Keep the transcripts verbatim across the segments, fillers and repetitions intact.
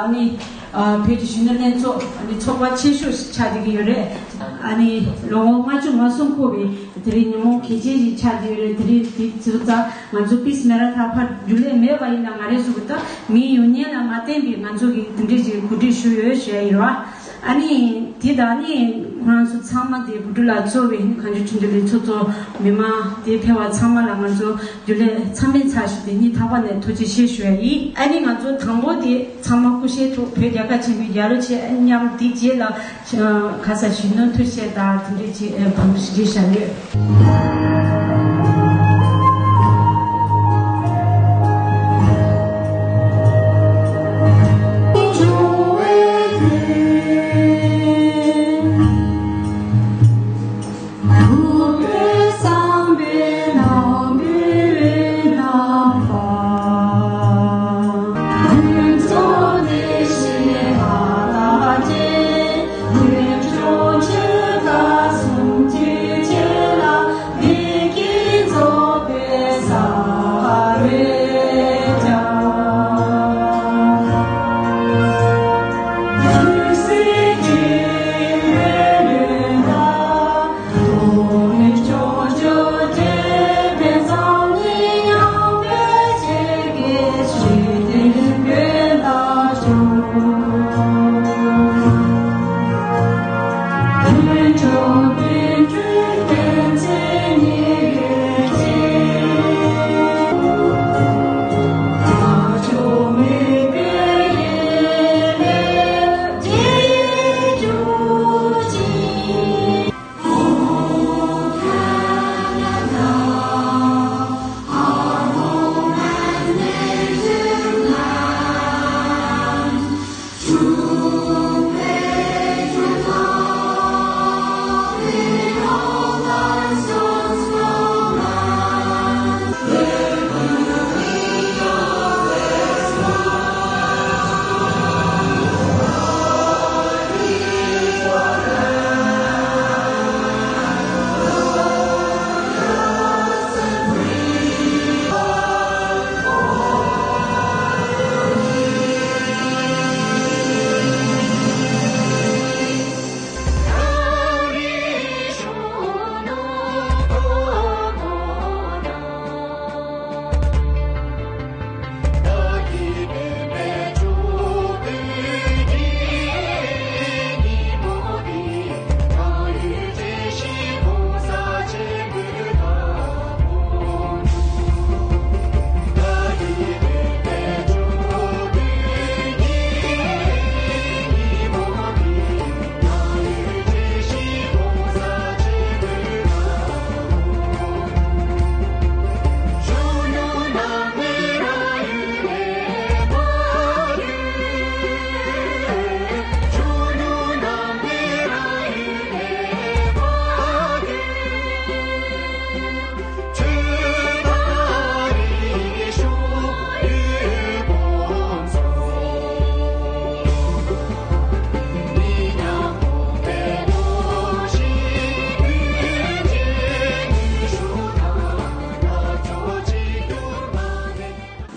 ཨ་ནི་ཨ་བོད་ཀྱི་གཞོན་ནུ་ལྷན་ཚོགས་ཨ་ནི་ཚོགས་པ་ཆེ་ཤོས་ཤིག་ཆགས་བསྡད་ཀྱི་ཡོད་རེད། ཨ་ནི་ལོ་ངོ་ལྔ་བཅུ་ང་གསུམ་འཁོར་བའི་དེ་རིང་ཉིན་མོ་གལ་ཆེན་ཞིག་ཆགས་བསྡད་ཡོད་རེད། དེ་རིང་དེ་ཚོ་ད་ང་ཚོ་པིས་མེ་ར་ཐོན་ཕར་རྒྱུན་ལས་མེད་པ་ཡིན་ན་ང་རང་ཚོ་གི་ད་མིའི་ཡོད་མཁན་ལ་མ་བརྟེན་པའི་ང་ཚོ་གི་དེ་འདྲས་ཀྱི་གོ་སྒྲིག་ཞུས་ཡོད་ཞུ་ཡ་ཡིན་རོགས། ཨ་ནི་དེ་དང་ནི་ཁོ་རང་ཚོ་ཚང་མ་དེ་བུ་ཕྲུག་ལ་གཙོ་བའི་གངས་ལྗོངས་ཆུ་འདུལ་ལས་ཚོགས་གཙོ་མི་མང་དེ་ཕེབས་པ་ཚང་མ་ལ་ང་ཚོ་རྒྱུན་ལས་འཚམས་འཕེན་ཚར་ཞིག་དེ་སྙིང་ཐག་པ་ནས་ཐུགས་རྗེ་ཆེ་ཞུ་ཡ་ཡིན། ཨ་ནི་ང་ཚོ་དང་པོ་དེ་ཚང་མ་སྐུ་བཞེངས་ཐོག་བོད་རྒྱལ་ཁབ་ཆེན་པོའི་རྒྱལ་གླུ་ཆེད་མཉམ་དེ་རྗེས་ལ་ཁ་ས་གཞོན་ནུ་ཐུགས་བཞེད་དང་དེ་འདྲས་ཆེད་བང་ཞིག་བཞག་ཡོད།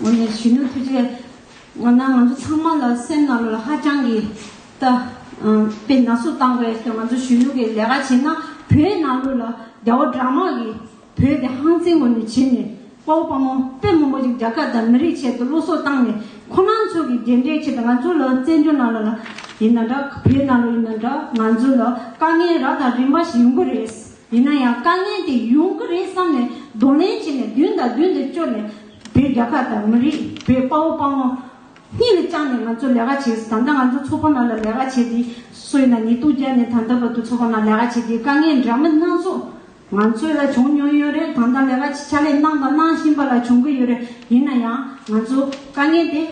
ངོ་ནས་གཞོན་ནུ་ཐུགས་རྗེ། ང་ན་ང་ཚོ་ཚང་མ་ལ་སེམས་ནང་ལོགས་ལ་ཧ་ཅང་གི་ད་དཔེ་ན་ཟུག་བཏང་དགོས་ཟེར། ང་ཚོ་གཞོན་ནུ་གི་ལས་ཀ་བྱེད་ན་བོད་ནང་ལོགས་ལ་རྒྱལ་བ་དྲག་དམག་གི་བོད་དེ་ཧང་སེང་ངོ་ནས་བྱེད་ནས་དཔའ་བོ་དཔའ་མོ་དཔེ་མང་པོ་ཅིག་རྒྱལ་ཁབ་དང་མི་རིགས་ཆེད་དུ་བློ་སྲོག་བཏང་ནས་ཁོ་རང་ཚོ་གི་རྒྱུན་འབྲས་ཆེད་དུ་ང་ཚོ་ལ་བཙན་བྱོལ་ནང་ལོགས་ལ་ཡིན་ན་འདྲ་བོད་ནང་ལོགས་ཡིན་ན་འདྲ་ང་ཚོ་ལ་དཀའ་ངལ་རབ་དང་རིམ་པ་ཞིག་ཡོང་གི་རེད། ཡིན་ན་ཡང་དཀའ་ངལ་དེ་ཡོང་གི་རེད་བསམ་ནས་གདོང་ལེན་བྱས་ནས་མདུན་དང་མདུན་དུ་བསྐྱོད་ནས་བོད་རྒྱལ་ཁབ་དང་མི་རིགས་བོད་དཔའ་བོ་དཔའ་མོ་སྙིང་ལ་བཅངས་ནས་ང་ཚོ་ལས་ཀ་བྱས། ད་ལྟ་ང་ཚོ་ཚོགས་པ་ནང་ལ་ལས་ཀ་བྱས་ཏེ་སུ་ཡིན་ན་ཉེས་རྡུང་བརྒྱབ་ནས་ད་ལྟ་བར་དུ་ཚོགས་པ་ནང་ལས་ཀ་བྱས་ཏེ་དཀའ་ངལ་འདྲ་མིན་སྣ་ཚོགས་ང་ཚོ་ལ་བྱུང་མྱོང་ཡོད་རེད། ད་ལྟ་ལས་ཀ་ཕྱག་ལས་གནང་དང་གནང་བཞིན་པ་ལ་བྱུང་གི་ཡོད་རེད། ཡིན་ན་ཡང་ང་ཚོ་དཀའ་ངལ་དེ་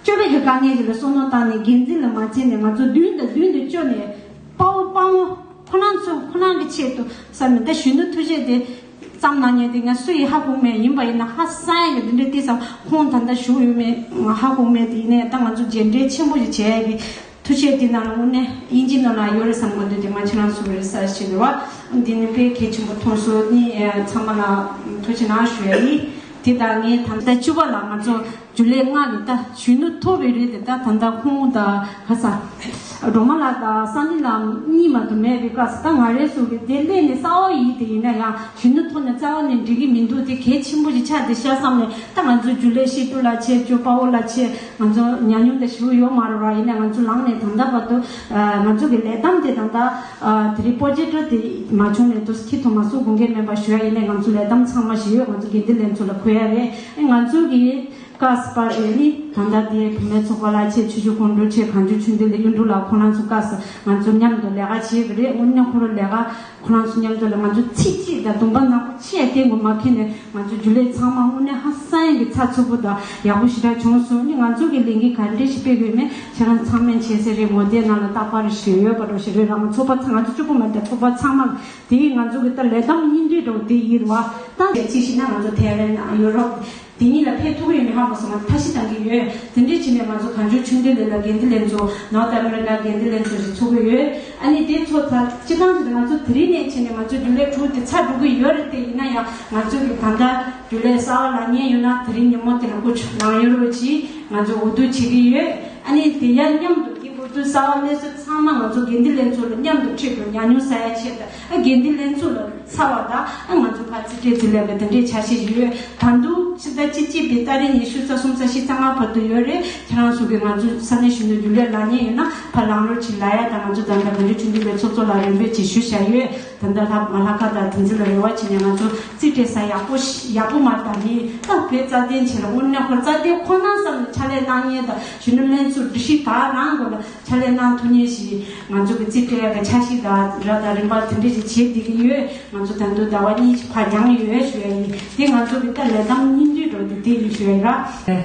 སྤྱོད་པའི་གི་དཀའ་ངལ་ཞིག་ལ་བསམ་བློ་བཏང་ནས་འགན་འཛིན་ལ་མ་བྱས་ནས་ང་ཚོ་མདུན་དང་མདུན་དུ་བསྐྱོད་ནས་དཔའ་བོ་དཔའ་མོ་ཁོ་རང་ཚོ་ཁོ་རང་གི་ཆེད་དུ་བསམ་ནས་ད་གཞོན་ནུ་ཐུགས་རྗེ་དེ་བརྩམས་གནང་མཁན་དེ་ང་སུ་ཡིས་ཧ་གོ་མེད། ཡིན་པ་ཡིན་ན་ཧ་སང་ཡ་གི་འདི་འདྲའི་དེ་ཙམ་ཁོང་ད་ལྟ་བཞུགས་ཡོད་མེད་ང་ཧ་གོ་མེད། དེ་ཡིན་ནའི་ད་ང་ཚོ་རྗེས་འབྲེལ་ཆེན་པོ་ཞིག་བྱས་ཡ་གི་ཐུགས་རྗེ་དེ་ནང་ལ་དངོས་གནས་དབྱིན་ཇི་ནང་ལ་ཡོད་རེད་བསམ་གི་འདུག་དེ་ང་ཁྱེད་རང་ཚོ་གི་རེ་སར་ཕྱིན་རེད་བ། འདི་ནི་དཔེ་གལ་ཆེན་པོ་མཐོང་སོང་། ནི་ཚང་མ་ལ་ཐུགས་རྗེ་གནང་ཞུ་ཡ་ཡིན། དེ་དང་ངས་ད་ལྟ་བཅུ་པ་ལ་ང་ཚོ་ རྒྱུན་ལས་ལྔ་ནི་ད་གཞོན་ནུ་མཐོ་བའི་རིགས་དེ་ད་ད་ལྟ་ཁོང་དང་ག་ས་སྒྲོལ་མ་ལགས་དང་སངས་གླིང་ལགས་གཉིས་མ་གཏོགས་མེད་པའི་སྐབས་སུ། ད་ང་རའི་སོ་གི་དེ་སླེབས་ནས་གསར་པ་ཡིན། དེ་ཡིན་ན་ཡང་གཞོན་ནུ་མཐོ་ནས་རྩ་བ་ནས་འགྲིག་གི་མི་འདུག་དེ་གལ་ཆེན་པོ་ཞིག་ཆགས་བསྡད་ཤག་བསམ་ནས། ད་ང་ཚོ་རྒྱུན་ལས་ཤེས་སྒྲུབ་ལགས་བྱས། ཅོ་དཔའ་བོ་ལགས་བྱས། ང་ཚོ་ཉམས་མྱོང་དེ་ཞེ་པོ་ཡོད་མ་རེད་པ། ཡིན་ནའི་ང་ཚོ་ལངས་ནས་ད་ལྟ་བར་དུ་ང་ཚོ་གི་ལས་གཏམ་དེ་ད་ལྟ་དེ་རིང་པོ་ཇེ་ཊི་དེ་མ་བྱུང་ནས་དུས་ཁྱི་ཐོག་མ་སུ་དགོངས་འགལ་མེད་པ་ཞུ་ཡ་ཡིན་ནའི། ང་ཚོ་ལས་གཏམ་ཚང་མ་ཞིག་ཡོད། ང་ཚོ་དགེ་འདུན་ལྷན་ཚོགས་ལ་འཁོད་ཡ་རེད། ང་ཚོ་གི་ཀ་སི་པ་རེད་ནི། ད་ལྟ་དེ་བུད་མེད་ཚོགས་པ་ལགས་བྱས། ཆུ་བཞི་སྒང་དྲུག་བྱས། གངས་ལྗོངས་ཆོས་ལྡན་གླིང་གཡུ་འབྲུག་ལགས། ཁོ་རང་ཚོ་ཀ་སི་ང་ཚོ་མཉམ་དུ་ལས་ཀ་བྱེད་ཀྱི་རེད། དངོས་གནས་ཁོ་རང་ལས་ཀ་ཁོ་རང་ཚོ་མཉམ་དུ་ལ་ང་ཚོ་ཚིག་གཅིག་དང་དུམ་པ་ནག་པོ་ཅི་ཡང་བསྟན་དགོས་མ་ཁེལ་ནས། ང་ཚོ་རྒྱུན་ལས་ཚང་མ་དངོས་གནས་ཧ་སང་གི་ཚགས་ཚུད་པོ་དང་ཡག་པོ་ཞེ་དྲག་བྱུང་སོང་ནི། ང་ཚོ་གི་ལས་འགུལ་ག་འདྲ་ཞིག་སྤེལ་དགོས་མེད་ཁྱེད་རང་ཚང་མས་མཁྱེན་གསལ་རེད། ངོ་དེབ་ནང་ལ་རྟག་པར་བཞུགས་ཡོད་པ་འདྲ་ཞིག་རེད། རང་ཚོགས་པ་ཚང་ང་ཚོ་གཅིག་པོ་མ་རེད། ཚོགས་པ་ཚང་མ་དེ་ང་ཚོ་གི་ད་ལས་གཏམ་སྙིང་བསྡུས་འདྲ་བོ་དེ་ཡིན་རེད་པ། ད་ཅི་ཞིག་ན་ང་ཚོ་ཐའེ་ཝན་ཡུ་རོབ་དེ་གཉིས་ལ་ཕེབས་ཐུབ་ཀྱི་ཡོད་མེད་ཧ་གོ་སོང་། ང་ཐབས་ཤེས་གཏང་གི་ཡོད། དེ་འདྲས་བྱས་ནས་ང་ཚོ་གངས་ལྗོངས་ཆོས་ལྡན་གླིང་ལ་དགེ་འདུན་ལྷན་ཚོགས། North America་དགེ་འདུན་ལྷན་ཚོགས་ཞིག་ཚོགས་ཀྱི་ཡོད། ཨ་ནི་དེ་ཚོ་ད་སྤྱི་བཏང་དེ་ང་ཚོ་དེ་རིང་ནས་བྱས་ནས་ང་ཚོ་རྒྱུན་ལས་དྲུག་དེ་ཚར་འགྲོ་གི་ཡོད་རེད། དེ་ཡིན་ན་ཡང་ང་ཚོ་གི་ད་ལྟ་རྒྱུན་ལས་གསར་པ་ལངས་མཁན་ཡོད་ན་དེ་རིང་ཉིན་མོ་དེ་ལ་སྐུ་མཁྱེན་ལངས་ཡོད་རོགས་གྱིས་ང་ཚོ་འོས་བསྡུ་བྱེད་ཀྱི་ཡོད། ཨ་ནི་དེ་ཡང་མཉམ་དུ་དེ་འོས་བསྡུ་གསར་པ་སླེབས་ས་ཚང་མ་ང་ཚོ་དགེ་འདུན་ལྷན་ཚོགས་ལ་མཉམ་དུ་ཁྲིད་དགོས། ཉམས་མྱོང་བསགས་ཡ་ཆེད་དུ། ཨ་དགེ་འདུན་ལྷན་ཚོགས་ལ་ཚར་བ་དང་། ཨ་ང་ཚོ་ཕར་རྩིས་སྤྲོད་ཟེར་ལབ་པའི་དེ་འདྲའི་འཆར་གཞི་ཡོད། ད་དུང་ཕྱི་ཟླ་བཅུ་གཅིག་པའི་ཏ་རིག་ཉི་ཤུ་རྩ་གསུམ་རྩ་བཞི་རྩ་ལྔ་བར་དུ་ཡོད་རེད། ཁྱེད་རང་ཚོ་གིས་ང་ཚོ་ས་གནས་གཞོན་ནུ་རྒྱུན་ལས་ལངས་མཁན་ཡོད་ན་ཕར་ལངས་རོགས་གྱིས་ལབ་ཡ་དང་། ང་ཚོ་ད་ལྟ་གངས་ལྗོངས་ཆོས་ལྡན་པའི་ཚོགས་གཙོ་ལ་རེ་འབོད་ཅིག་ཞུ་བཞག་ཡོད། ད་ལྟ་ལྷག་མ་ལྷག་དཀར་དང་དེ་ཚོ་ལ་རེ་བ་བྱས་ནས་ང་ཚོ་རྩིས་སྤྲོད་ས་ཡག་པོ་ཞིག་ཡག་པོ་མ་རེད། ད་ནི་ད་བོད་རྩ་དོན་ཆེད་ལ་དངོས་གནས་ཁོ་རྩ་དོན་ཁོ་ན་བསམ་ནས་ཕྱག་ལས་གནང་མཁན་དང་གཞོན་ནུ་ལྷན་ཚོགས་སྒྲིག་གཞི་དག་རང་སྒོ་ལ་ཕྱག་ལས་གནང་ཐུབ་མཁན་ཞིག་ང་ཚོ་གི་རྩིས་སྤྲོད་ཡག་གི་འཆར་གཞི་དང་ར་དང་རིམ་པ་དེ་འདྲ་ཞིག་བྱེད་བསྡད་ཀྱི་ཡོད། ང་ཚོ་ད་དུང་ཟླ་བ་གཉིས་ཕར་འགྱངས་ཡོད་ཞུ་ཡ་ཡིན། དེ་ང་ཚོ་གི་ད་ལས་གཏམ་སྙིང་བསྡུས་འདྲ་བོ་དེ་དེ་ཡིན་ཞུ་ཡ་ཡིན་ར།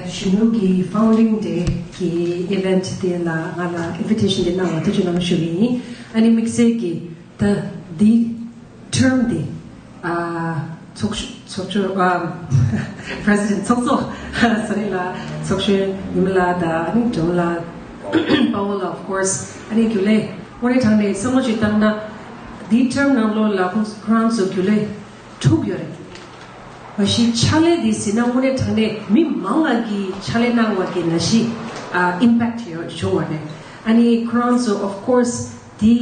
གཞོན་ནུ་གི་Founding Day་གི་event་དེ་ལ་ང་ལ་invitation་དེ་གནང་བ་ཐུགས་རྗེ་གནང་ཞུ་གི་ཡིན། ཨ་ནི་དམིགས་བསལ་གྱི་ད་འདི་term་འདི་ཨ་ཚོགས་ཚོགས་གཙོ་ཨ་president་ཚོགས་གཙོ་ས་རི་ལ་ཚོགས་གཞོན་ཉི་མ་ལགས་དང་ཨ་ནི་སྒྲོལ་མ་ལགས། དཔའ་བོ་ལགས། Of course། ཨ་ནི་རྒྱུན་ལས་དངོས་གནས་དྲང་གནས་བསམ་བློ་ཅིག་བཏང་ན་འདིའི་term་ནང་ལོགས་ལ་ཁོང་ཁོ་རང་ཚོ་རྒྱུན་ལས་དྲུག་ཡོད་རེད། མ་གཞི་ཕྱག་ལས་འདི་ཟེར་ན་དངོས་གནས་དྲང་གནས་མི་མང་ལ་གི་ཕྱག་ལས་གནང་བ་གི་ནང་བཞིན་ཨ་impact་ཡོད་བྱུང་བ་རེད། ཨ་ནི་ཁོ་རང་ཚོ་of course་འདི་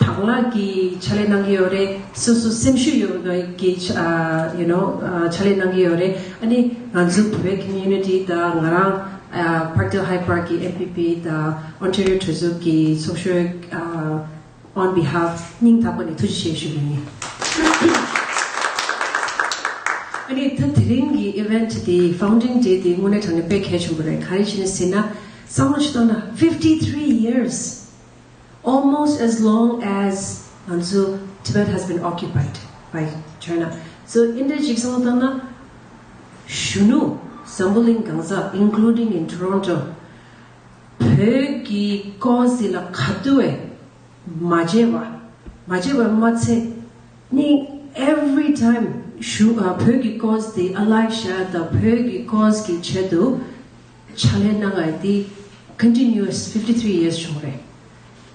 དང་བླངས་ཀྱི་ཕྱག་ལས་གནང་གི་ཡོད་རེད། སོ་སོ་སེམས་ཤུགས་ཡོད་པའི་གི་ཨ་you know་ཨ་ཕྱག་ལས་གནང་གི་ཡོད་རེད། ཨ་ནི་ང་ཚོ་བོད་community་དང་ང་རང་ཨ་Parkdale High Park་གི་M P P་དང་Ontario་གྲོས་ཚོགས་ཀྱི་ཚོགས་གཞོན་ཨ་on behalf་སྙིང་ཐག་པ་ནས་ཐུགས་རྗེ་ཆེ་ཞུ་གི་ཡིན། ཨ་ནི་ད་དེ་རིང་གི་event་དེ་Founding Day་དེ་དངོས་གནས་དྲང་གནས་དཔེ་གལ་ཆེན་པོ་རེད། ག་རེ་བྱས་ནས་ཟེར་ན་བསམ་བློ་ཞིག་བཏང་ན་fifty three years, almost as long as ང་ཚོ་Tibet has been occupied by China. So་འདི་འདྲ་ཅིག་བསམ་བློ་བཏང་ན་གཞོན་ནུ་འཛམ་བུ་གླིང་གང་ས་including in Toronto་བོད་ཀྱི་cause་དེ་ལ་ག་དུས་བས་མ་བརྗེད་པ་མ་བརྗེད་པ་མ་ཚད་ནི་every time་ཞུ་ཨ་བོད་ཀྱི་cause་དེ་alive་བཞག་དང་བོད་ཀྱི་cause་གི་ཆེད་དུ་ཕྱག་ལས་གནང་ཡ་དེ་continuous fifty three years་བྱུང་རེད།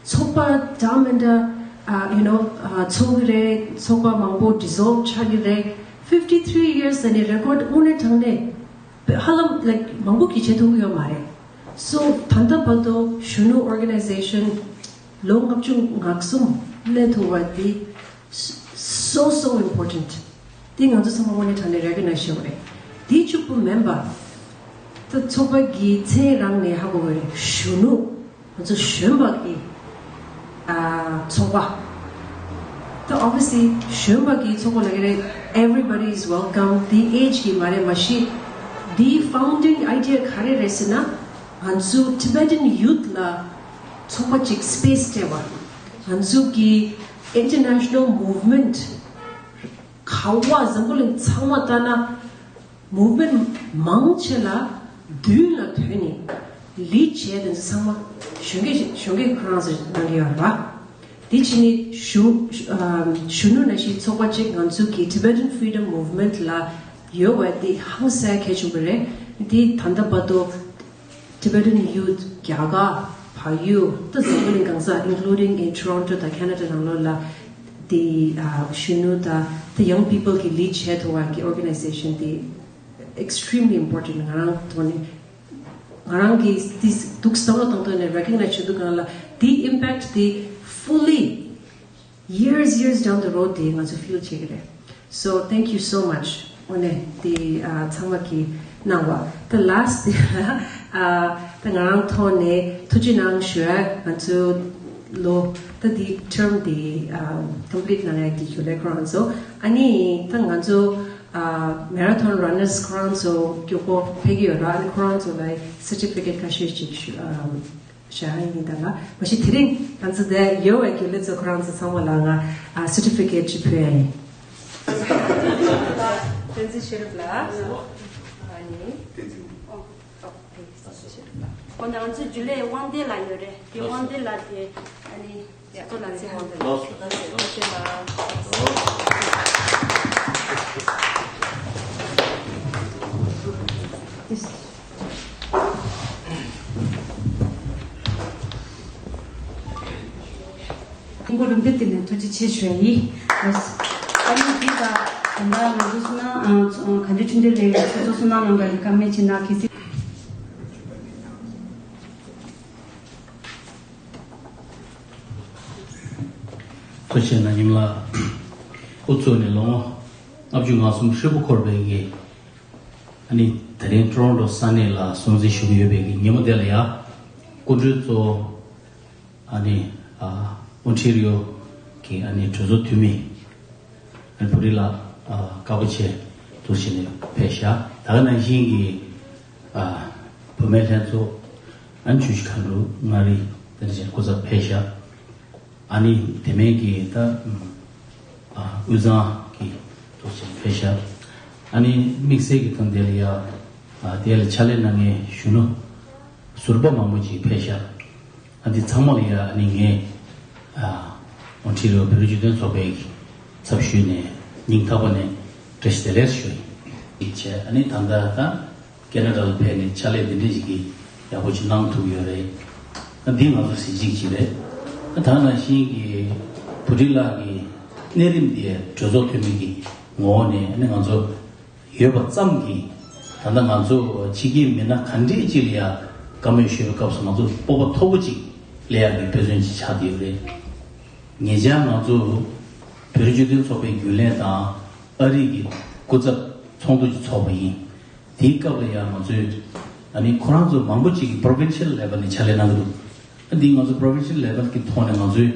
ཚོགས་པ་འདྲ་མི་འདྲ་ཨ་you know་ཨ་ཚོགས་ཀྱི་རེད། ཚོགས་པ་མང་པོ་dissolve་ཆགས་ཀྱི་རེད། fifty three years་ཟེར་ནས་record་དངོས་གནས་དྲང་གནས་ཧ་ལམ་like་མང་པོ་གིས་བྱེད་ཐུབ་ཀྱི་ཡོད་མ་རེད། So་ད་ལྟ་བར་དུ་གཞོན་ནུ་organization་ལོ་ལྔ་བཅུ་ང་གསུམ་སླེབས་ཐུབ་པ་འདི་so so important། འདི་ང་ཚོ་ཚང་མ་དངོས་གནས་དྲང་གནས་recognize་བྱེད་དགོས་རེད། འདི་གཅིག་པུ་མིན་པ་ད་ཚོགས་པ་གི་མཚན་རང་ནས་ཧ་གོ་གི་རེད། གཞོན་ནུ་ང་ཚོ་གཞོན་པ་གི་ཨ་ཚོགས་པ། ད་obviously་གཞོན་པ་གི་ཚོགས་པ་ལབ་ཀྱི་རེད། Everybody is welcome། འདི་age་གི་མ་རེད། མ་གཞི་འདི་founding idea་ག་རེ་རེད་ཟེར་ན་ང་ཚོ་Tibetan youth་ལ་ཚོགས་པ་གཅིག་space་སྤྲད་པ། ང་ཚོ་གི་international movement་ག་བ་འཛམ་བུ་གླིང་ཚང་མ་ལྟ་ན་movement་མང་ཆེ་ལ་མདུན་ལ་ཐོན་ནས་lead་བྱས་དེ་ཚོ་ཚང་མ་གཞོན་སྐྱེས་གཞོན་སྐྱེས་ཁོ་རང་ཚོ་གནང་གི་ཡོད་རེད་པ། དེ་ཕྱི་ནས་གཞོན་ཨ་གཞོན་ནུ་ནང་བཞིན་ཚོགས་པ་གཅིག་ང་ཚོ་གི་Tibetan Freedom Movement་ལ་ཡོད་པ་དེ་ཧང་སང་གལ་ཆེན་པོ་རེད། དེ་ད་ལྟ་བར་དུ་Tibetan youth་རྒྱ་གར་བལ་ཡུལ་ད་འཛམ་བུ་གླིང་གང་ས་including in Toronto་དང་Canada་ནང་ལོགས་ལ་དེ་ཨ་གཞོན་ནུ་དང་the young people་གི་lead་བྱས་ཐུབ་པ་གི་organization་དེ་extremely important། ང་རང་ཐོག་ནས་ ང་རང་གིས་དེ་འདུག་བསམ་བློ་གཏོང་དོན་ནས་recognize་བྱེད་དུས་སྒང་ལ་དེའི་impact་དེ་fully years, years down the road དེ་ང་ཚོ་feel་བྱེད་ཀྱི་རེད། So thank you so much. འོ་ནས་དེ་ཨ་ཚང་མ་གིས་གནང་བ། The last དེ་ལ་ཨ་ད་ང་རང་ཐོག་ནས་ཐུགས་རྗེ་གནང་ཞུ་ཡ། ང་ཚོ་ལོ་ད་དེ་term དེ་ཨ་complete གནང་ཡ་གི་རྒྱུ་ལས་ཁོ་རང་ཚོ། ཨ་ནི་ད་ང་ཚོ་ཨ་marathon runners ཁོ་རང་ཚོ་མགྱོགས་པོ་ཕེབས་ཀྱི་ཡོད་ར། ཨ་ནི་ཁོ་རང་ཚོ་ལ་certificate ཁ་ཤས་ཅིག་ཞུ་ཨ། བྱ་ཡིན་ད་ལ་མ་གཞི་དེ་རིང་ང་ཚོ་འདིར་ཡོད་པའི་རྒྱུ་ལས་ཚོ་ཁོ་རང་ཚོ་ཚང་མ་ལ་ང་ཨ་certificate ཅིག་ཕུལ་ཡ་ཡིན། བསྟན་འཛིན་ཤེས་རབ་ལགས། ཨ་ནི། བསྟན་འཛིན། ཨོ། ཨོ། བསྟན་འཛིན་ཤེས་རབ་ལགས། ཁོང་ང་ཚོའི་རྒྱུན་ལས་དབང་ལྡན་ལགས་ཡོད་རེད། དེ་དབང་ལྡན་ལགས་དེ་ཨ་ནི། ཡག་པོ་ལ་ཚེ་དབང་དུ་ལོ། ལོ་ཤེས་ལ། ཐུགས་ཁུར་རིམ་པས་བསྟན་ནས་ཐུགས་རྗེ་ཆེ་ཞུ་ཡ་ཡིན། ཨ་ནི་འདི་ལ་ད་ལྟ་ང་ཚོ་བསོད་ནམས་ཨ་གངས་ལྗོངས་ཆོས་ལྡན་གླིང་ལ་ཚོགས་གཙོ་བསོད་ནམས་རྣམ་དག་གིས་བཀའ་མོལ་བྱས་ན་གལ་སྲིད། ཐུགས་རྗེ་ཆེ་ན་ཉིམ་ལགས། ཨུ་ཚུགས་ནས་ལོ་ངོ་ལྔ་བཅུ་ང་གསུམ་ཧྲིལ་པོ་འཁོར་བའི་གི་ཨ་ནི་དེ་རིང་ཊོ་རོན་ཊོ་ས་གནས་ལ་སྲུང་བརྩི་ཞུ་གི་ཡོད་པའི་གི་ཉིན་མོ་དེ་ལ་ཡ། སྐུ་མགྲོན་གཙོ་བོ་ཨ་ནི་ཨ་ཨོན་ཊེ་རི་ཡོ་གི་ཨ་ནི་གྲོས་ཚོགས་འཐུས་མི་ཨ་ནི་བྷུ་ཊི་ལགས། ཨ་དཀར་པོ་ཆེ་ཐུགས་རྗེ་ཆེ་ནས་ཕེབས་ཤག་ད་ག་ནང་བཞིན་གྱི་ཨ་བུད་མེད་ལྷན་ཚོགས་ཨ་ནི་ཆུ་བཞི་མཁའ་འགྲོ་མངའ་རིས་དེ་འདྲ་བྱས་སྐུ་ཚབ་ཕེབས་ཤག་ཨ་ནི་དེ་མིན་གྱི་ད་ཨ་དབུས་གཙང་གི་ཐུགས་རྗེ་ཆེ་ཕེབས་ཤག་ཨ་ནི་དམིགས་བསལ་གྱི་ཐོག་འདི་ལ་ཡ་ཨ་དེ་ལ་ཕྱག་ལས་གནང་མཁན་གཞོན་ནུ་ཟུར་པ་མང་པོ་ཅིག་ཕེབས་ཤག་ཨ་འདི་ཚང་མ་ལ་ཡ་ཨ་ནི་ངས་ཨ་ཨོན་ཊེ་རི་ཡོ་བོད་རིགས་སྤྱི་མཐུན་ཚོགས་པའི་ཚབ་ཞུས་ནས་སྙིང་ཐག་པ་ནས་བཀྲ་ཤིས་བདེ་ལེགས་ཞུ་ཡིན། བྱས་ཨ་ནི་ད་ལྟ་ད་ཁེ་ན་ཌ་ལ་ཕེབས་ནས་ཕྱག་ལས་འདི་འདྲ་ཞིག་གི་ཡག་པོ་ཅིག་གནང་ཐུབ་ཡོད་རེད། ཨ་འདི་ང་ཚོ་གཟི་བརྗིད་ཅིག་རེད། ཨ་ད་ནང་བཞིན་གྱི་བྷུ་ཊི་ལགས་ཀྱི་གནས་རིམ་འདི་གྲོས་ཚོགས་འཐུས་མི་གི་ངོ་བོ་ནས་ཨ་ནི་ང་ཚོ་ཡོད་པ་ཙམ་གྱིས་ད་ལྟ་ང་ཚོ་ཕྱི་རྒྱལ་མི་སྣ་ག་འདྲས་ཅིག་ལ་ཡང་བཀའ་མོལ་ཞུ་བའི་སྐབས་སུ་ང་ཚོ་སྤོབས་པ་མཐོ་པོ་ཅིག་སླེབས་ཡག་གི་དཔེ་མཚོན་ཅིག་ཆགས་བསྡད་ཡོད་རེད། ཉེ་ཆར་ང་ཚོ་བོད་རིགས་སྤྱི་མཐུན་ཚོགས་པའི་རྒྱུན་ལས་དང་ཨ་རི་གི་སྐུ་ཚབ་ཚོགས་འདུ་ཅིག་ཚོགས་པ་ཡིན། དེའི་སྐབས་ལ་ཡང་ང་ཚོས་ཨ་ནི་ཁོ་རང་ཚོ་མང་པོ་ཅིག་གིས་provincial level ནས་ཕྱག་ལས་གནང་གི་འདུག་ཨ་འདི་ང་ཚོ་provincial level གི་ཐོག་ནས་ང་ཚོའི་